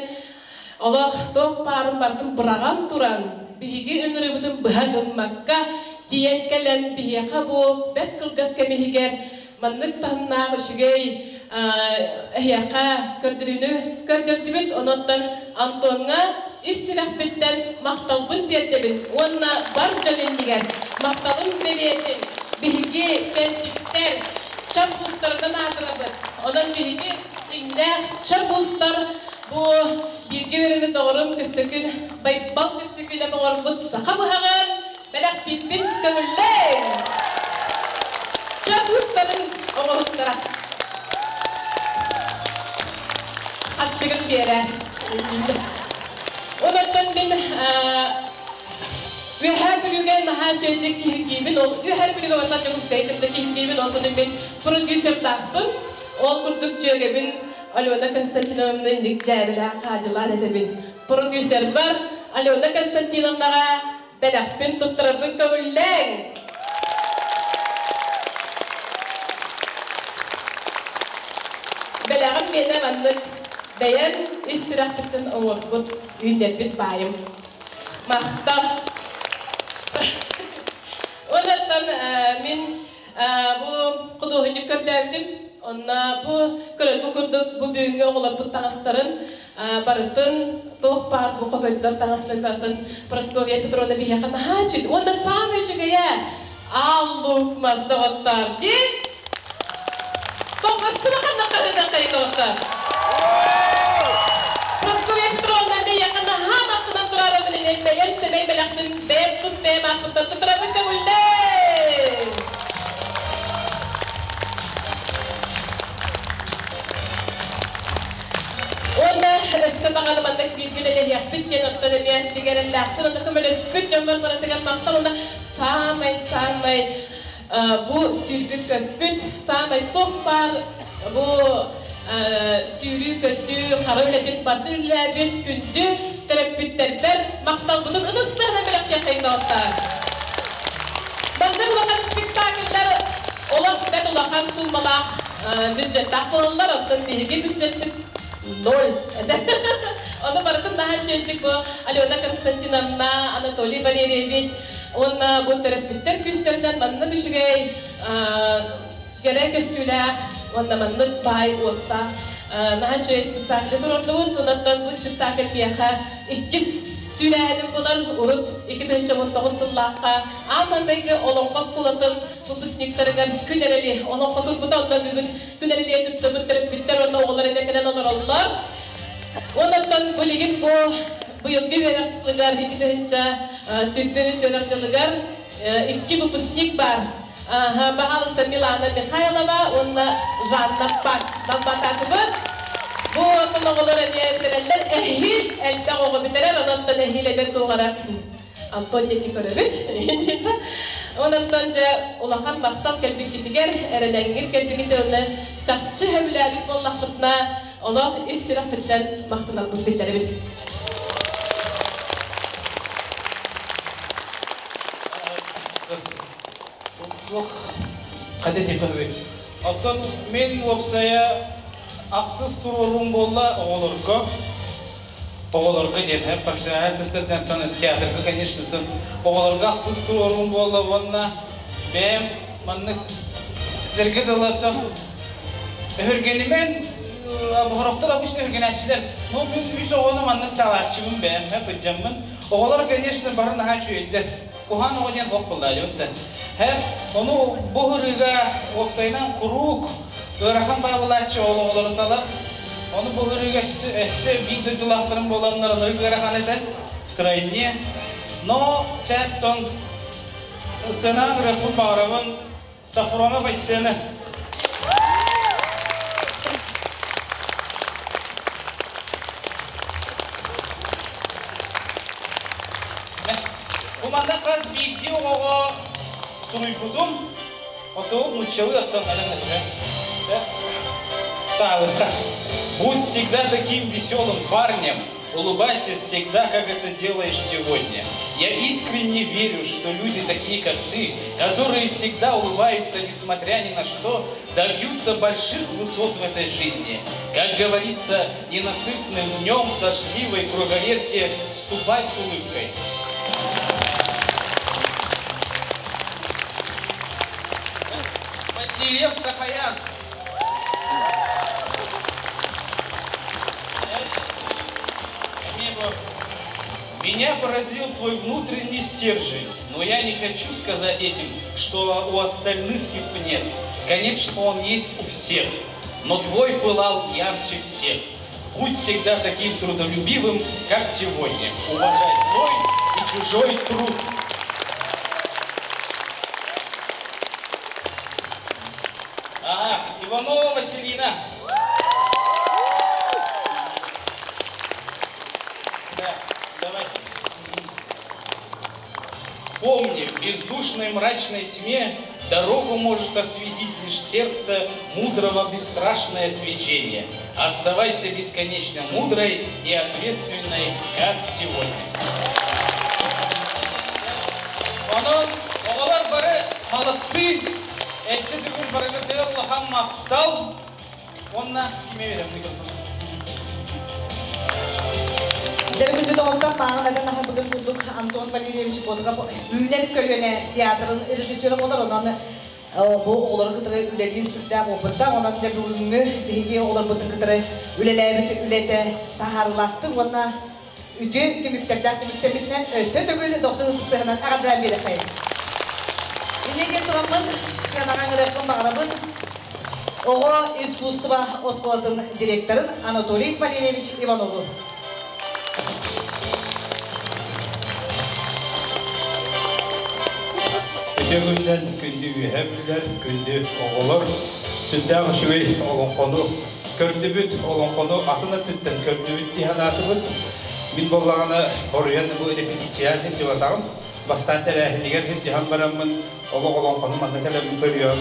Speaker 4: олох туох баарын барытын быраҕан туран биһиги ыҥырыыбытын быһа гыммакка тиийэн кэлэн биһиэхэ бу бэрт кылгас кэм иһигэр маннык таһымнаах үчүгэй эһиэхэ көрдөрүүнү көрдөрдүбүт. Онуттан Антоҥҥа ис сүрэхпиттэн махталбын тиэрдэбин уонна бар дьон иннигэр махталым бэлиэтин биһиги бэртиктэр чап устарынан аатырабыт. Онон биһиги дьиҥнээх чап устар бу бииргэ үөрэммит доҕорум Көстөкүүн Байбал Көстөкүүнэп оҥорбут саха быһаҕын бэлэхтиирбин көҥүллээҥ! Чап устарын оҥоһуктара. Харчыгын биэрэ. Онон мин Үөһээ Бүлүүгэ наһаа үчүгэйдик киһиргиибин. Ол Үөһээ Бүлүүгэ барса Дьокуускайы кытта киһиргиибин. Ол курдук мин продюсердаахпын. Ол курдук дьүөгэбин Алена Константиновна инник дьээбэлээх хаадьылаан этэбин. Продюсербар Алена Константиновнаҕа бэлэхпин туттарарбын көҥүллээҥ! Бэлэҕим миэнэ маннык бэйэм ис сүрэхпиттэн оҥорбут, үүннэрбит баайым. Махтал! Онон мин бу худуоһунньук көрдөөбүтүм. Онно бу көрөргө курдук бу бүгүҥҥү оҕолорбут таҥастарын барытын туох баар бу хотойдор таҥастарын барытын Прасковья Петровна биһиэхэ наһаа үчүгэй уонна саамай үчүгэйэ аал луук мас доҕоттоор дии тоҕус ханна хаһыытаххай доҕоттоор Прасковья Петровна биһиэхэ наһаа махтанан турарым билинэ. Бэйэр сэмэй бэлэхпин бэйэм тус бэйэм ааппыттан туттарабын көҥүллээ! Уонна өссө даҕаны маннык бииргэ үлэлэһиэхпит диэн оттон эмиэ бигэрэллээхпин уонна көмөлөспүт дьоммор барытыгар махтал уонна саамай-саамай бу сүүрбүт-көппүт, саамай туох баар бу сүүрүү-көтүү хара үлэтин барытын үлэлээбит күндү төрөппүттэрбэр махталбытын ытыстарынан бэлэхтиэххэйин доҕоттоор. Маннык улахан спектакльдар олох бэрт улахан суумалаах бюджеттаах буолаллар, оттон биһиги бюджеппит ноль. Ону барытын наһаа үчүгэйдик бу Алена Константиновна, Анатолий Валерьевич уонна бу төрөппүттэр күүстэринэн маннык үчүгэй кэрэ көстүүлээх уонна маннык баай уоттаах наһаа үчүгэй спектаклы туруордубут. Онон бу спектакль миэхэ иккис сүүрээһиним буолар. Урут 2019 сыллаахха аан маҥнайгы Олоҥхо оскуолатын выпускниктарыгар күн эрэли олоҥхо турбута. Онно бүгүн күн эрэлиэ туттубут төрөппүттэр уонна оҕолор эмиэ кэлэн олороллор. Онон билигин бу быйылгы үөрэх дьылыгар 2023 үөрэх дьылыгар икки выпускник баар. Баһаалыста Милана Михайлова уонна Жанна Пак далбаатаатыбыт. Бу оттон оҕолор эмиэ бүтэрэллэр. Эһиил элбэх оҕо бүтэрэр, онон эһиил эмиэ туох эрэ Антон диэки көрөбүт. Онон дьэ улахан махтал кэлбиккитигэр, эрэнэҥҥит кэлбиккитигэр уонна чахчы сөбүлээбит буоллахпытына, олох ис сүрэхпиттэн махтанарбын биллэрэбит.
Speaker 14: Хайда тихо Оттон мен уопсайа ахсыс туруоруум буолла оҕолорго. Оҕолорго диэн, профессиональный артистардан театрга, конечно, оҕолорго ахсыс туруоруум буолла уонна бэйэм маннык этэргэ дылы өһүргэнимен обохорохтор обычно өһүргэнээччилэр. Ну, мин үс оҕону маннык талааччыбын бэйэм, быдьаммын. Оҕолор, конечно, бары наһаа үчүгэйдэр. Куһаан оҕо диэн ох буолла Һэм, ону бу ырыыга уопсайынан куруук ыарахан баабылааччы ол оҕолору талар. Ону бу ырыыга өссө биир дойдулаахтарым буоланнар ынырык ыарахан этэ, втройне. Но чээттон сценаҕа ырыахпын баҕарабын Сафронов Айсены. Бу манна хас биирдии оҕоҕо суруйбутум, оту нууччалыы оттон Таалыкка. Будь всегда таким веселым парнем, улыбайся всегда, как это делаешь сегодня. Я искренне верю, что люди такие, как ты, которые всегда улыбаются, несмотря ни на что, добьются больших высот в этой жизни. Как говорится, ненасытным днем дождливой круговерти ступай с улыбкой. Васильев Сахаян. Меня поразил твой внутренний стержень, но я не хочу сказать этим, что у остальных их нет. Конечно, он есть у всех, но твой пылал ярче всех. Будь всегда таким трудолюбивым, как сегодня. Уважай свой и чужой труд. Ага, Иванова Василина. Да, давайте. Помни, в бездушной мрачной тьме дорогу может осветить лишь сердце мудрого бесстрашное свечение. Оставайся бесконечно мудрой и ответственной, как сегодня. Онон, оҕолор бары молодцы. Өссө төгүл барыгытыгар улахан махтал. Онна киме берем микрофон.
Speaker 13: Дьэ күндү доҕоттор, мааҕын этэн аһарбытын курдук Антон Валерьевич Ботуков үүнэр көлүөнэ театрын режиссера буолар, онон бу оҕолору кытары үлэлиир сүрдээх опыттаах, онон дьэ бүгүҥҥү биһиги оҕолорбутун кытары үлэлээбит үлэтэ таһаарыылаахтык уонна үтүө түмүктэрдээх түмүктэммитинэн өссө төгүл дохсун ытыстыһынан аҕардаан биэрэххэйин. Инньэ диэн тураммын сыанаҕа ыҥырыахпын баҕарабын оҕо искусство оскуолатын директорын Анатолий Валерьевич Иванову.
Speaker 15: Үтүө күнүнэн күндү үөһэ бүлэр, күндү оҕолор, сүрдээх үчүгэй олоҥхону көрдүбүт, олоҥхону атын өттүттэн көрдүбүт дии санаатыбыт. Мин буоллаҕына хоруйан бу репетиция сылдьыбатаҕым. Бастаан тэрээһинигэр сылдьыһан бараммын олох олоҥхону манна кэлэммин көрүөм,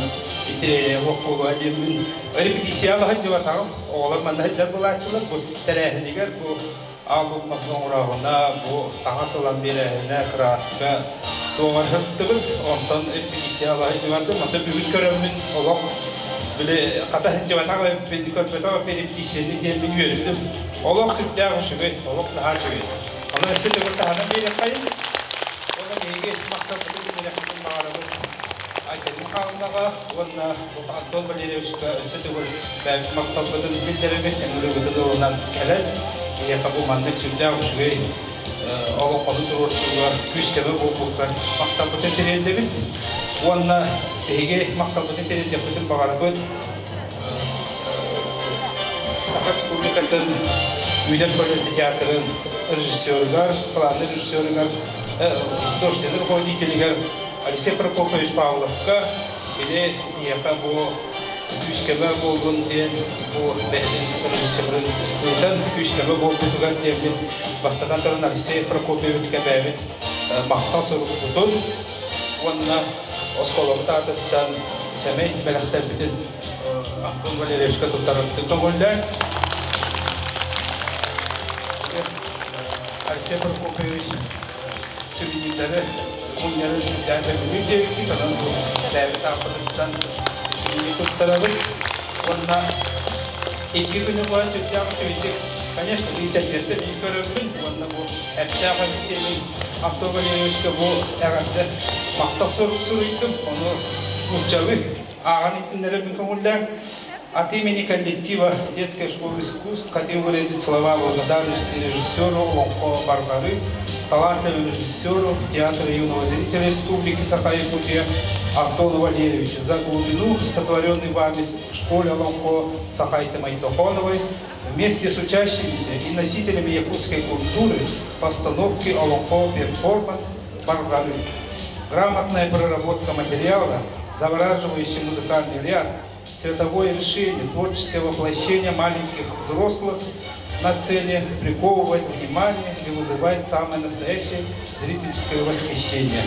Speaker 15: интэриэһинэй олох буолуо диэммин репетицияҕа сылдьыбатаҕым. Оҕолор манна сылдьар буолааччылар. Бу тэрээһинигэр бу Ааллык оҥорооһуна, бу таҥас ылан биэрээһинэ, кырааска туоҕар сыттыбыт. Онтон репетиция сылдьыбатым. Онтон бүгүн көрөммүн олох били хата сылдьыбатах эбиппин, көрбөтөх эбиппин репетицияны диэммин үөрдүм. Олох сүрдээх үчүгэй, олох наһаа үчүгэй. Онон өссө төгүл таһынан биэриэххэйин. Уонна биһиги махталбытын билиэхпитин баҕарабыт. Айдын Михайловнаҕа уонна Антон Валерьевичка өссө төгүл бэйэбит махталбытын биллэрэбит, ыҥырыыбытын ылынан кэлэн, биһиэхэ бу маннык сүрдээх үчүгэй олоҥхону туруорсууга күүс-көмө буолбуккар махталбытын тириэрдэбит. Уонна биһиги махталбытын тириэрдиэхпитин баҕарабыт. Саха Республикатын Үүнэр көлүөнэ театрын режиссерыгар, главный режиссерыгар, художественный руководителигэр Алексей Прокопьевич Павловка Били ийэхэ бу күүс-көмө буоллун диэн бу бэйэтин режиссерын ыытан күүс-көмө буолбутугар диэммит бастатан туран Алексей Прокопьевичка бэйэбит махтал сурукпутун уонна оскуолабыт аатыттан сэмэй бэлэхтэрбитин Антон Валерьевичка туттарарбытын көҥүллээн Алексей Прокопьевич сувенирдары мунньары сүрдээн сөбүлүүр диэбиккит, онон бу бэйэбит ааппытыттан сувенир туттарабыт. Уонна икки күнү быһа сүрдээх үчүгэйдик, конечно, интернеттэ биир көрөммүн уонна бу эптээх эбит Антон Валерьевичка бу эҕэрдэ махтал сурук суруйдум, ону нууччалыы ааҕан иһитиннэрэрбин көҥүллээҥ. От имени коллектива детской школы искусств хотим выразить слова благодарности режиссеру Олоҥхо Барҕары, талантливому режиссеру театра юного зрителя Республики Саха-Якутия Антону Валерьевичу за глубину, сотворенный вами в школе Олоҥхо Сахайты Майтохоновой, вместе с учащимися и носителями якутской культуры постановки Олоҥхо перформанс Барҕары. Грамотная проработка материала, завораживающий музыкальный ряд, световое решение, творческое воплощение маленьких взрослых на сцене приковывает внимание и вызывает самое настоящее зрительское восхищение.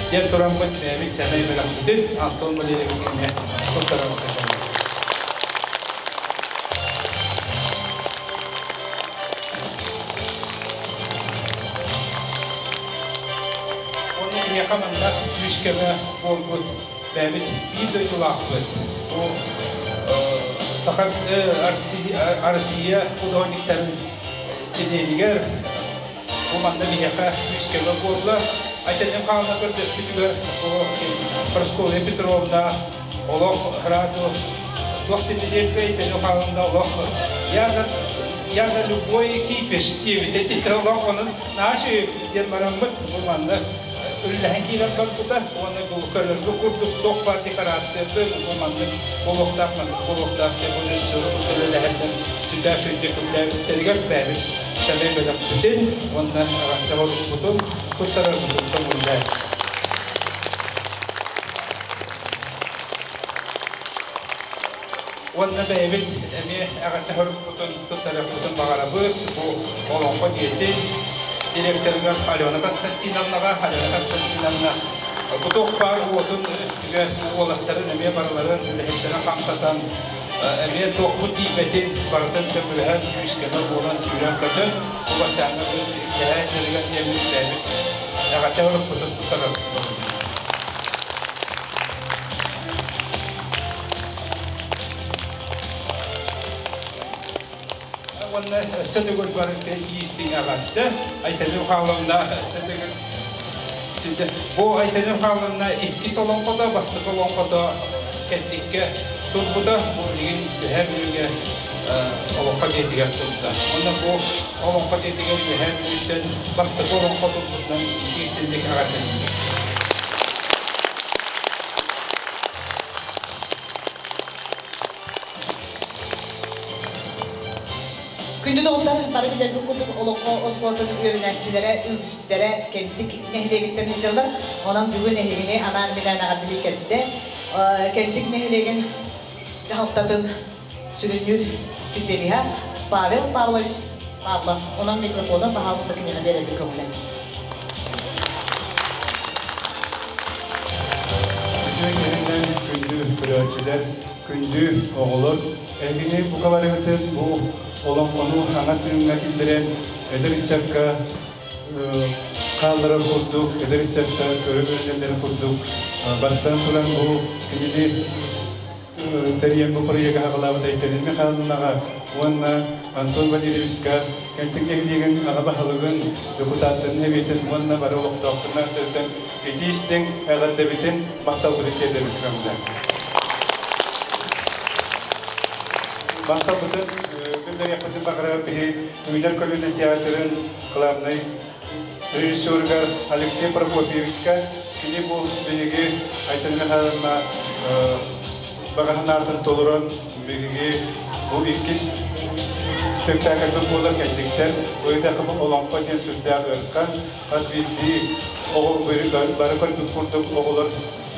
Speaker 15: Диэн тураммыт бэйэбит сэмэй бэлэхпитин Антон Валерьевич эмиэ туттарабыт. Онно биһиэхэ манна күүс-көмө буолбут бэйэбит биир дойдулаахпыт. Бу Саха Россия художниктарын чилиэнигэр бу манна биһиэхэ күүс-көмө буолла. Айтанем хаална көрдөспүтүгэр бу Прасковья Петровна олох сразу туох диэбиккэ Айтанем хаалында олох я за я за любой кипиш диэбитэ ити олох онун наша диэн бараммыт бу манна үллэһэн киирэн барбыта уонна бу көрөргө курдук туох баар декорацияты бу маннык буолуохтаах маннык буолуохтаах диэн бу режиссеру кытта үлэлэһэллэр сүрдээх үчүгэйдик үлэлээбиттэригэр бэйэбит сэмэй бөлөхпүтүн уонна эҕэрдэ оруспутун туттарарбытын көҥүллээн. Уонна бэйэбит эмиэ эҕэрдэ оруспутун туттарыахпытын баҕарабыт. Бу Олоҥхо дьиэтин директорыгар Алена Константиновнаҕа, Алена Константиновна бу туох баар уотун үстүгэр уолаттарын эмиэ барыларын үлэһиттэрин хамсатан эмиэ туохпут тиийбэтин барытын көмөлөһөн күүс-көмө буолан сүүрэн-көтөн бу баччааҥҥа дэһэ дьарыгар диэммит бэйэбит эҕэрдэ уруккутун туттарабыт. Уонна өссө төгүл барыта иистиҥ эҕэрдэ. Айталина Михайловна өссө төгүл Бу Айталина Михайловна иккис олоҥхото, бастакы олоҥхото кэнтиккэ турбута. Бу билигин Үөһээ Бүлүүгэ олоҥхо дьиэтигэр турда. Уонна бу олоҥхо дьиэтигэр Үөһээ Бүлүүттэн бастакы олоҥхо турбутунан истинник эҕэрдэлиибит.
Speaker 13: Күндү доҕоттор, бары билэрбит курдук олоҥхо оскуолатын үөрэнээччилэрэ үгүстэрэ Кэнтик нэһилиэгиттэн сылдьаллар. Онон бүгүн эһигини анаан-минээн эҕэрдэлии кэллэ. Кэнтик нэһилиэгин дьаһалтатын сүрүннүүр специалиһа Павел Павлович Павлов. Онон микрофону баһаалыста киниэхэ биэрэргэ көҥүлэ.
Speaker 16: Үтүө киһинэн күндү көрөөччүлэр, күндү оҕолор, эһигини бука барыгытын бу олоҥхону саҥа тыыҥҥа киллэрэн эдэр ыччакка хаалларар курдук, эдэр ыччакка көрө үөрэнэллэрин курдук бастан туран бу кинини тэрийэн бу проегы аҕалаабыт Айталина Михайловнаҕа уонна Антон Валерьевичка Кэнтик нэһилиэгин аҕа баһылыгын, депутаттарын эбиэтин уонна бары олохтоохторун ааттарыттан итии истиҥ эҕэрдэбитин, махталбытын тиэрдэбит көҥүлэ. Махталбытын биллэриэхпитин баҕарабыт биһи Үүнэр көлүөнэ театрын главнай режиссерыгар Алексей Прокопьевичка. Кини бу биһиги Айтал Михайловна баҕа санаатын толорон биһиги бу иккис спектакльбыт буолар кэлдиктэр. Бу бу олоҥхо диэн сүрдээх ыарахан. Хас биирдии оҕо бары көрбүт курдук оҕолор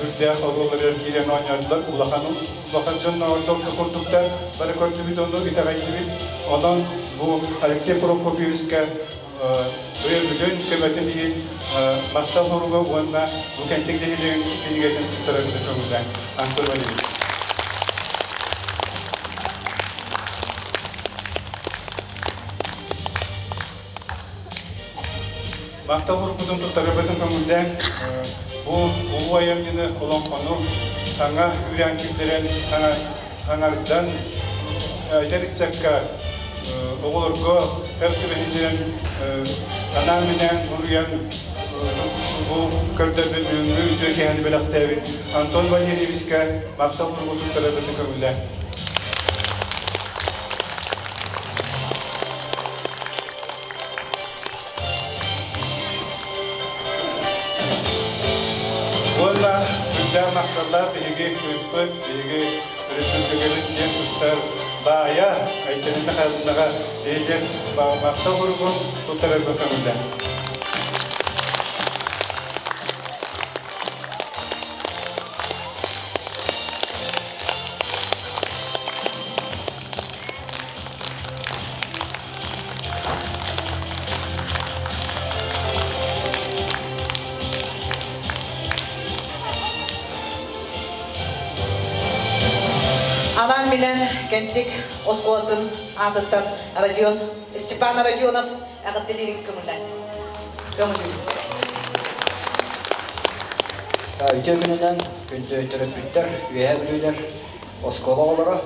Speaker 16: үрдээх оруолларыгар киирэн оонньоотулар. Улахан улахан дьон оҥордо курдуктар бары көрдүбүт, ону итэҕэйдибит. Онон бу Алексей Прокопьевичка өйөбүлүн, көмөтүн иһин махтал хоруга уонна бу Кэнтик нэһилиэгин кинигэтин туттарарга көҥүллээн Антон Валерьевич. Махтал уруккутун туттарарбытын көҥүллээн бу улуу айымньыны олоҥхону саҥа үрээн киллэрэн хаҥардан эдэр ыччакка оҕолорго өр түбэһиннэрэн анаан-минээн буруйан бу көрдөрбүт бүгүҥҥү үтүө киэһэни бэлэхтээбит Антон Валерьевичка махтал суругу туттарарбытын көҥүллээн. Уонна үрдээх махталлаах биһиги кыыспыт, биһиги республикабыт киэн туттар баайа Айталина Михайловнаҕа диэн махтал суругун туттарарга көҥүллээн.
Speaker 13: Анаан минэн Кэнтик оскуолатын аатыттан Родион Степан Родионов эҕэрдэлиирин көҥүллээн. Көҥүллүүр.
Speaker 17: Үтүө күнүнэн күндү төрөппүттэр, үөһээ бүлүүлэр, оскуола оҕолоро.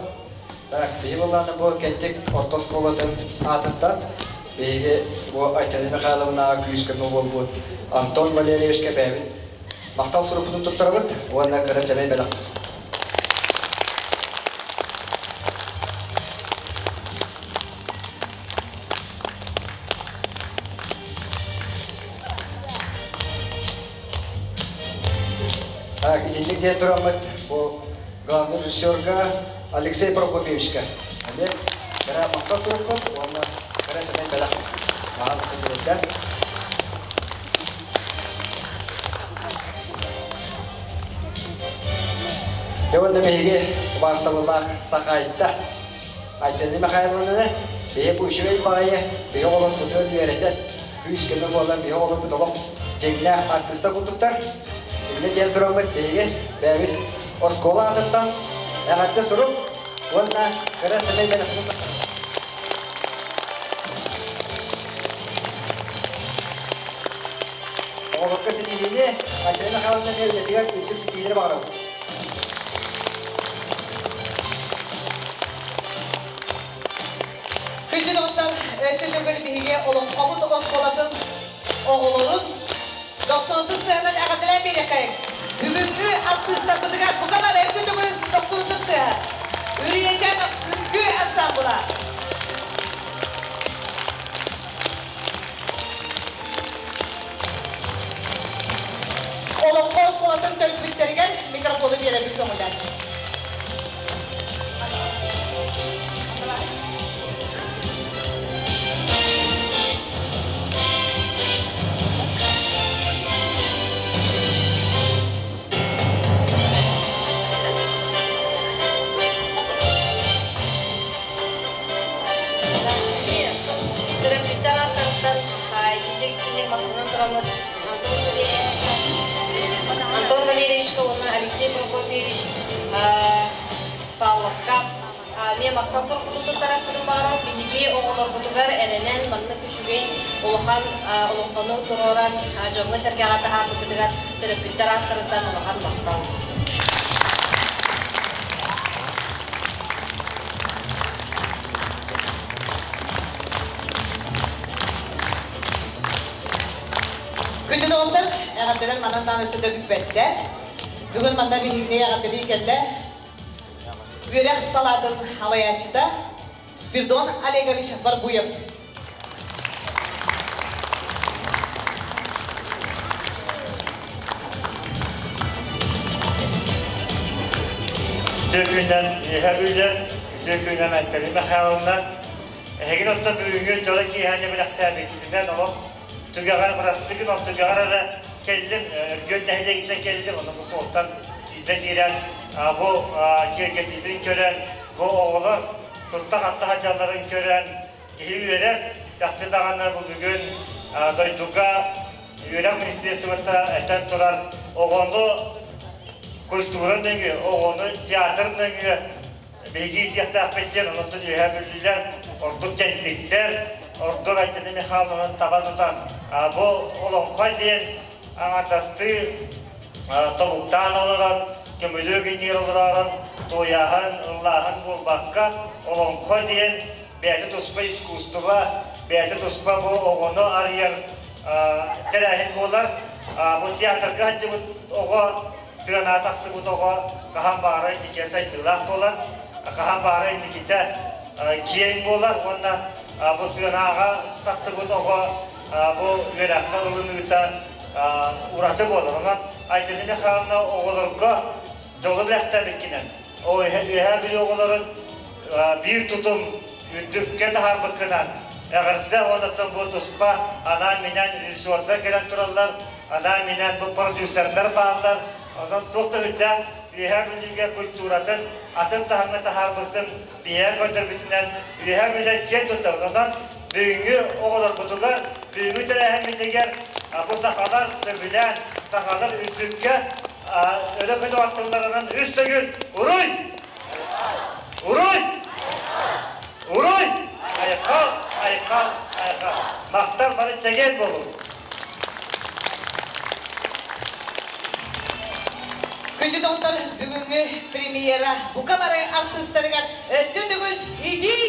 Speaker 17: Так, биһи былааны бу Кэнтик орто оскуолатын аатыттан биһиги бу Айталина Михайловнаҕа күүс-көмө буолбут Антон Валерьевичка бэйэбит махтал сурукпутун туттарабыт уонна кыра сэмэй бэлэх. Так, итинник диэн тураммыт бу главный режиссерга Алексей Прокопьевичка. Эмиэ кыра махтал сурукпут уонна кыра сэмэй бэлэх. Маҕалыска тириэрдэ. Дьэ уонна биһиги убаастабыллаах Сахайта Айталина Михайловнаны биһи бу үчүгэй баҕайы биһи оҕолорбутугар үөрэтэн күүс-көмө буолан биһи оҕолорбут олох дьиҥнээх артыыстар курдуктар. Инньэ диэн тураммыт биһиги бэйэбит оскуола аатыттан эҕэрдэ сурук уонна кыра сэмэй бэлэхпин Оҕолорго ситиһиини Айталина Михайловна эмиэ үлэтигэр үрдүк ситиһиилэри баҕарабыт.
Speaker 13: Күндү доҕоттор, өссө төгүл биһиги олоҥхобут оскуолатын оҕолорун дохсунутус тыаһынан эҕэрдэлээн биэриэххэйиҥ. Бүгүҥҥү артыыстарбытыгар бука бары өссө төгүл дохсунутус тыаһа. Үрүйэчээн үҥкүү ансамбла. Олоҥхо оскуолатын төрөппүттэригэр микрофону биэрэбит көҥүлэ.
Speaker 18: Николаевичка уонна Алексей Прокопьевич Павловка эмиэ махтал соргутун туттарарбытын баҕарабыт. Биһиги оҕолорбутугар эрэнэн маннык үчүгэй улахан олоҥхону туруоран дьоҥҥо-сэргэҕэ таһаарбыккытыгар төрөппүттэр ааттарыттан улахан махтал.
Speaker 13: Күндү доҕоттор, эҕэрдэлэр манан даҕаны өссө да бүппэттэр. Бүгүн манна биһигини эҕэрдэлии кэллэ үөрэх салаатын салайааччыта Спиридон Олегович Барбуев.
Speaker 19: Үтүө күннэн үөһэ бүлэр, үтүө күннэн Айталина Михайловна. Эһигин оттон бүгүҥҥү дьоро киэһэни бэлэхтээбиккитинэн олох түгэҕэр бырастыгын, ол түгэҕэр эрэ кэллим, Өргүөт нэһилиэгиттэн кэллим, ону бу суолтан киирдэ киирэн бу киэргэтиитин көрөн, бу оҕолор тутта-хатта сылдьалларын көрөн киһи үөрэр. Чахчы даҕаны бу бүгүн дойдуга үөрэх министерствота этэн турар оҕону культура нөҥүө, оҕону театр нөҥүө биһиги иитиэхтээхпит диэн онон үөһээ бүлүүлэр ордук кэнтиктэр, ордук Айтана Михайловнаны таба тутан бу олоҥхо диэн аҥардастыы тобуктаан олорон, көмүлүөк иҥиир олоророн, туойааһын, ыллааһын буолбакка, олоҥхо диэн бэйэтэ туспа искусство, бэйэтэ туспа бу оҕону арыйар тэрээһин буолар. Бу театрга сылдьыбыт оҕо, сыанаҕа тахсыбыт оҕо хаһан баҕарар инникигэ сайдыылаах буолар, хаһан баҕарар инникитэ киэҥ буолар уонна бу сыанаҕа тахсыбыт оҕо бу үөрэххэ ылыныыта ураты буолар. Онон Айталина Михайловна оҕолорго дьолу бэлэхтээбиккинэн, Үөһээ Бүлүү оҕолорун биир тутум үрдүккэ таһаарбыккынан эҕэрдэ уонна бу туспа анаан-минээн режиссердар кэлэн тураллар, анаан-минээн бу продюсердар бааллар. Онон туох да үрдээх Үөһээ Бүлүүгэ культуратын атын таһымҥа таһаарбытын биһиэхэ көрдөрбүтүнэн Үөһээ Бүлүү киэн туттабыт. Онон бүгүҥҥү оҕолорбутугар, бүгүҥҥү тэрээһиммитигэр бу сахалар сөбүлээн, сахалар үрдүккэ өрө көтөҕөр тылларынан үс төгүл Уруй! Уруй! Уруй! Айхал! Айхал! Айхал! Махтал бары чэгиэн буолуҥ!
Speaker 13: Күндү доҕоттор, бүгүҥҥү премьера бука бары артыыстарыгар өссө төгүл итии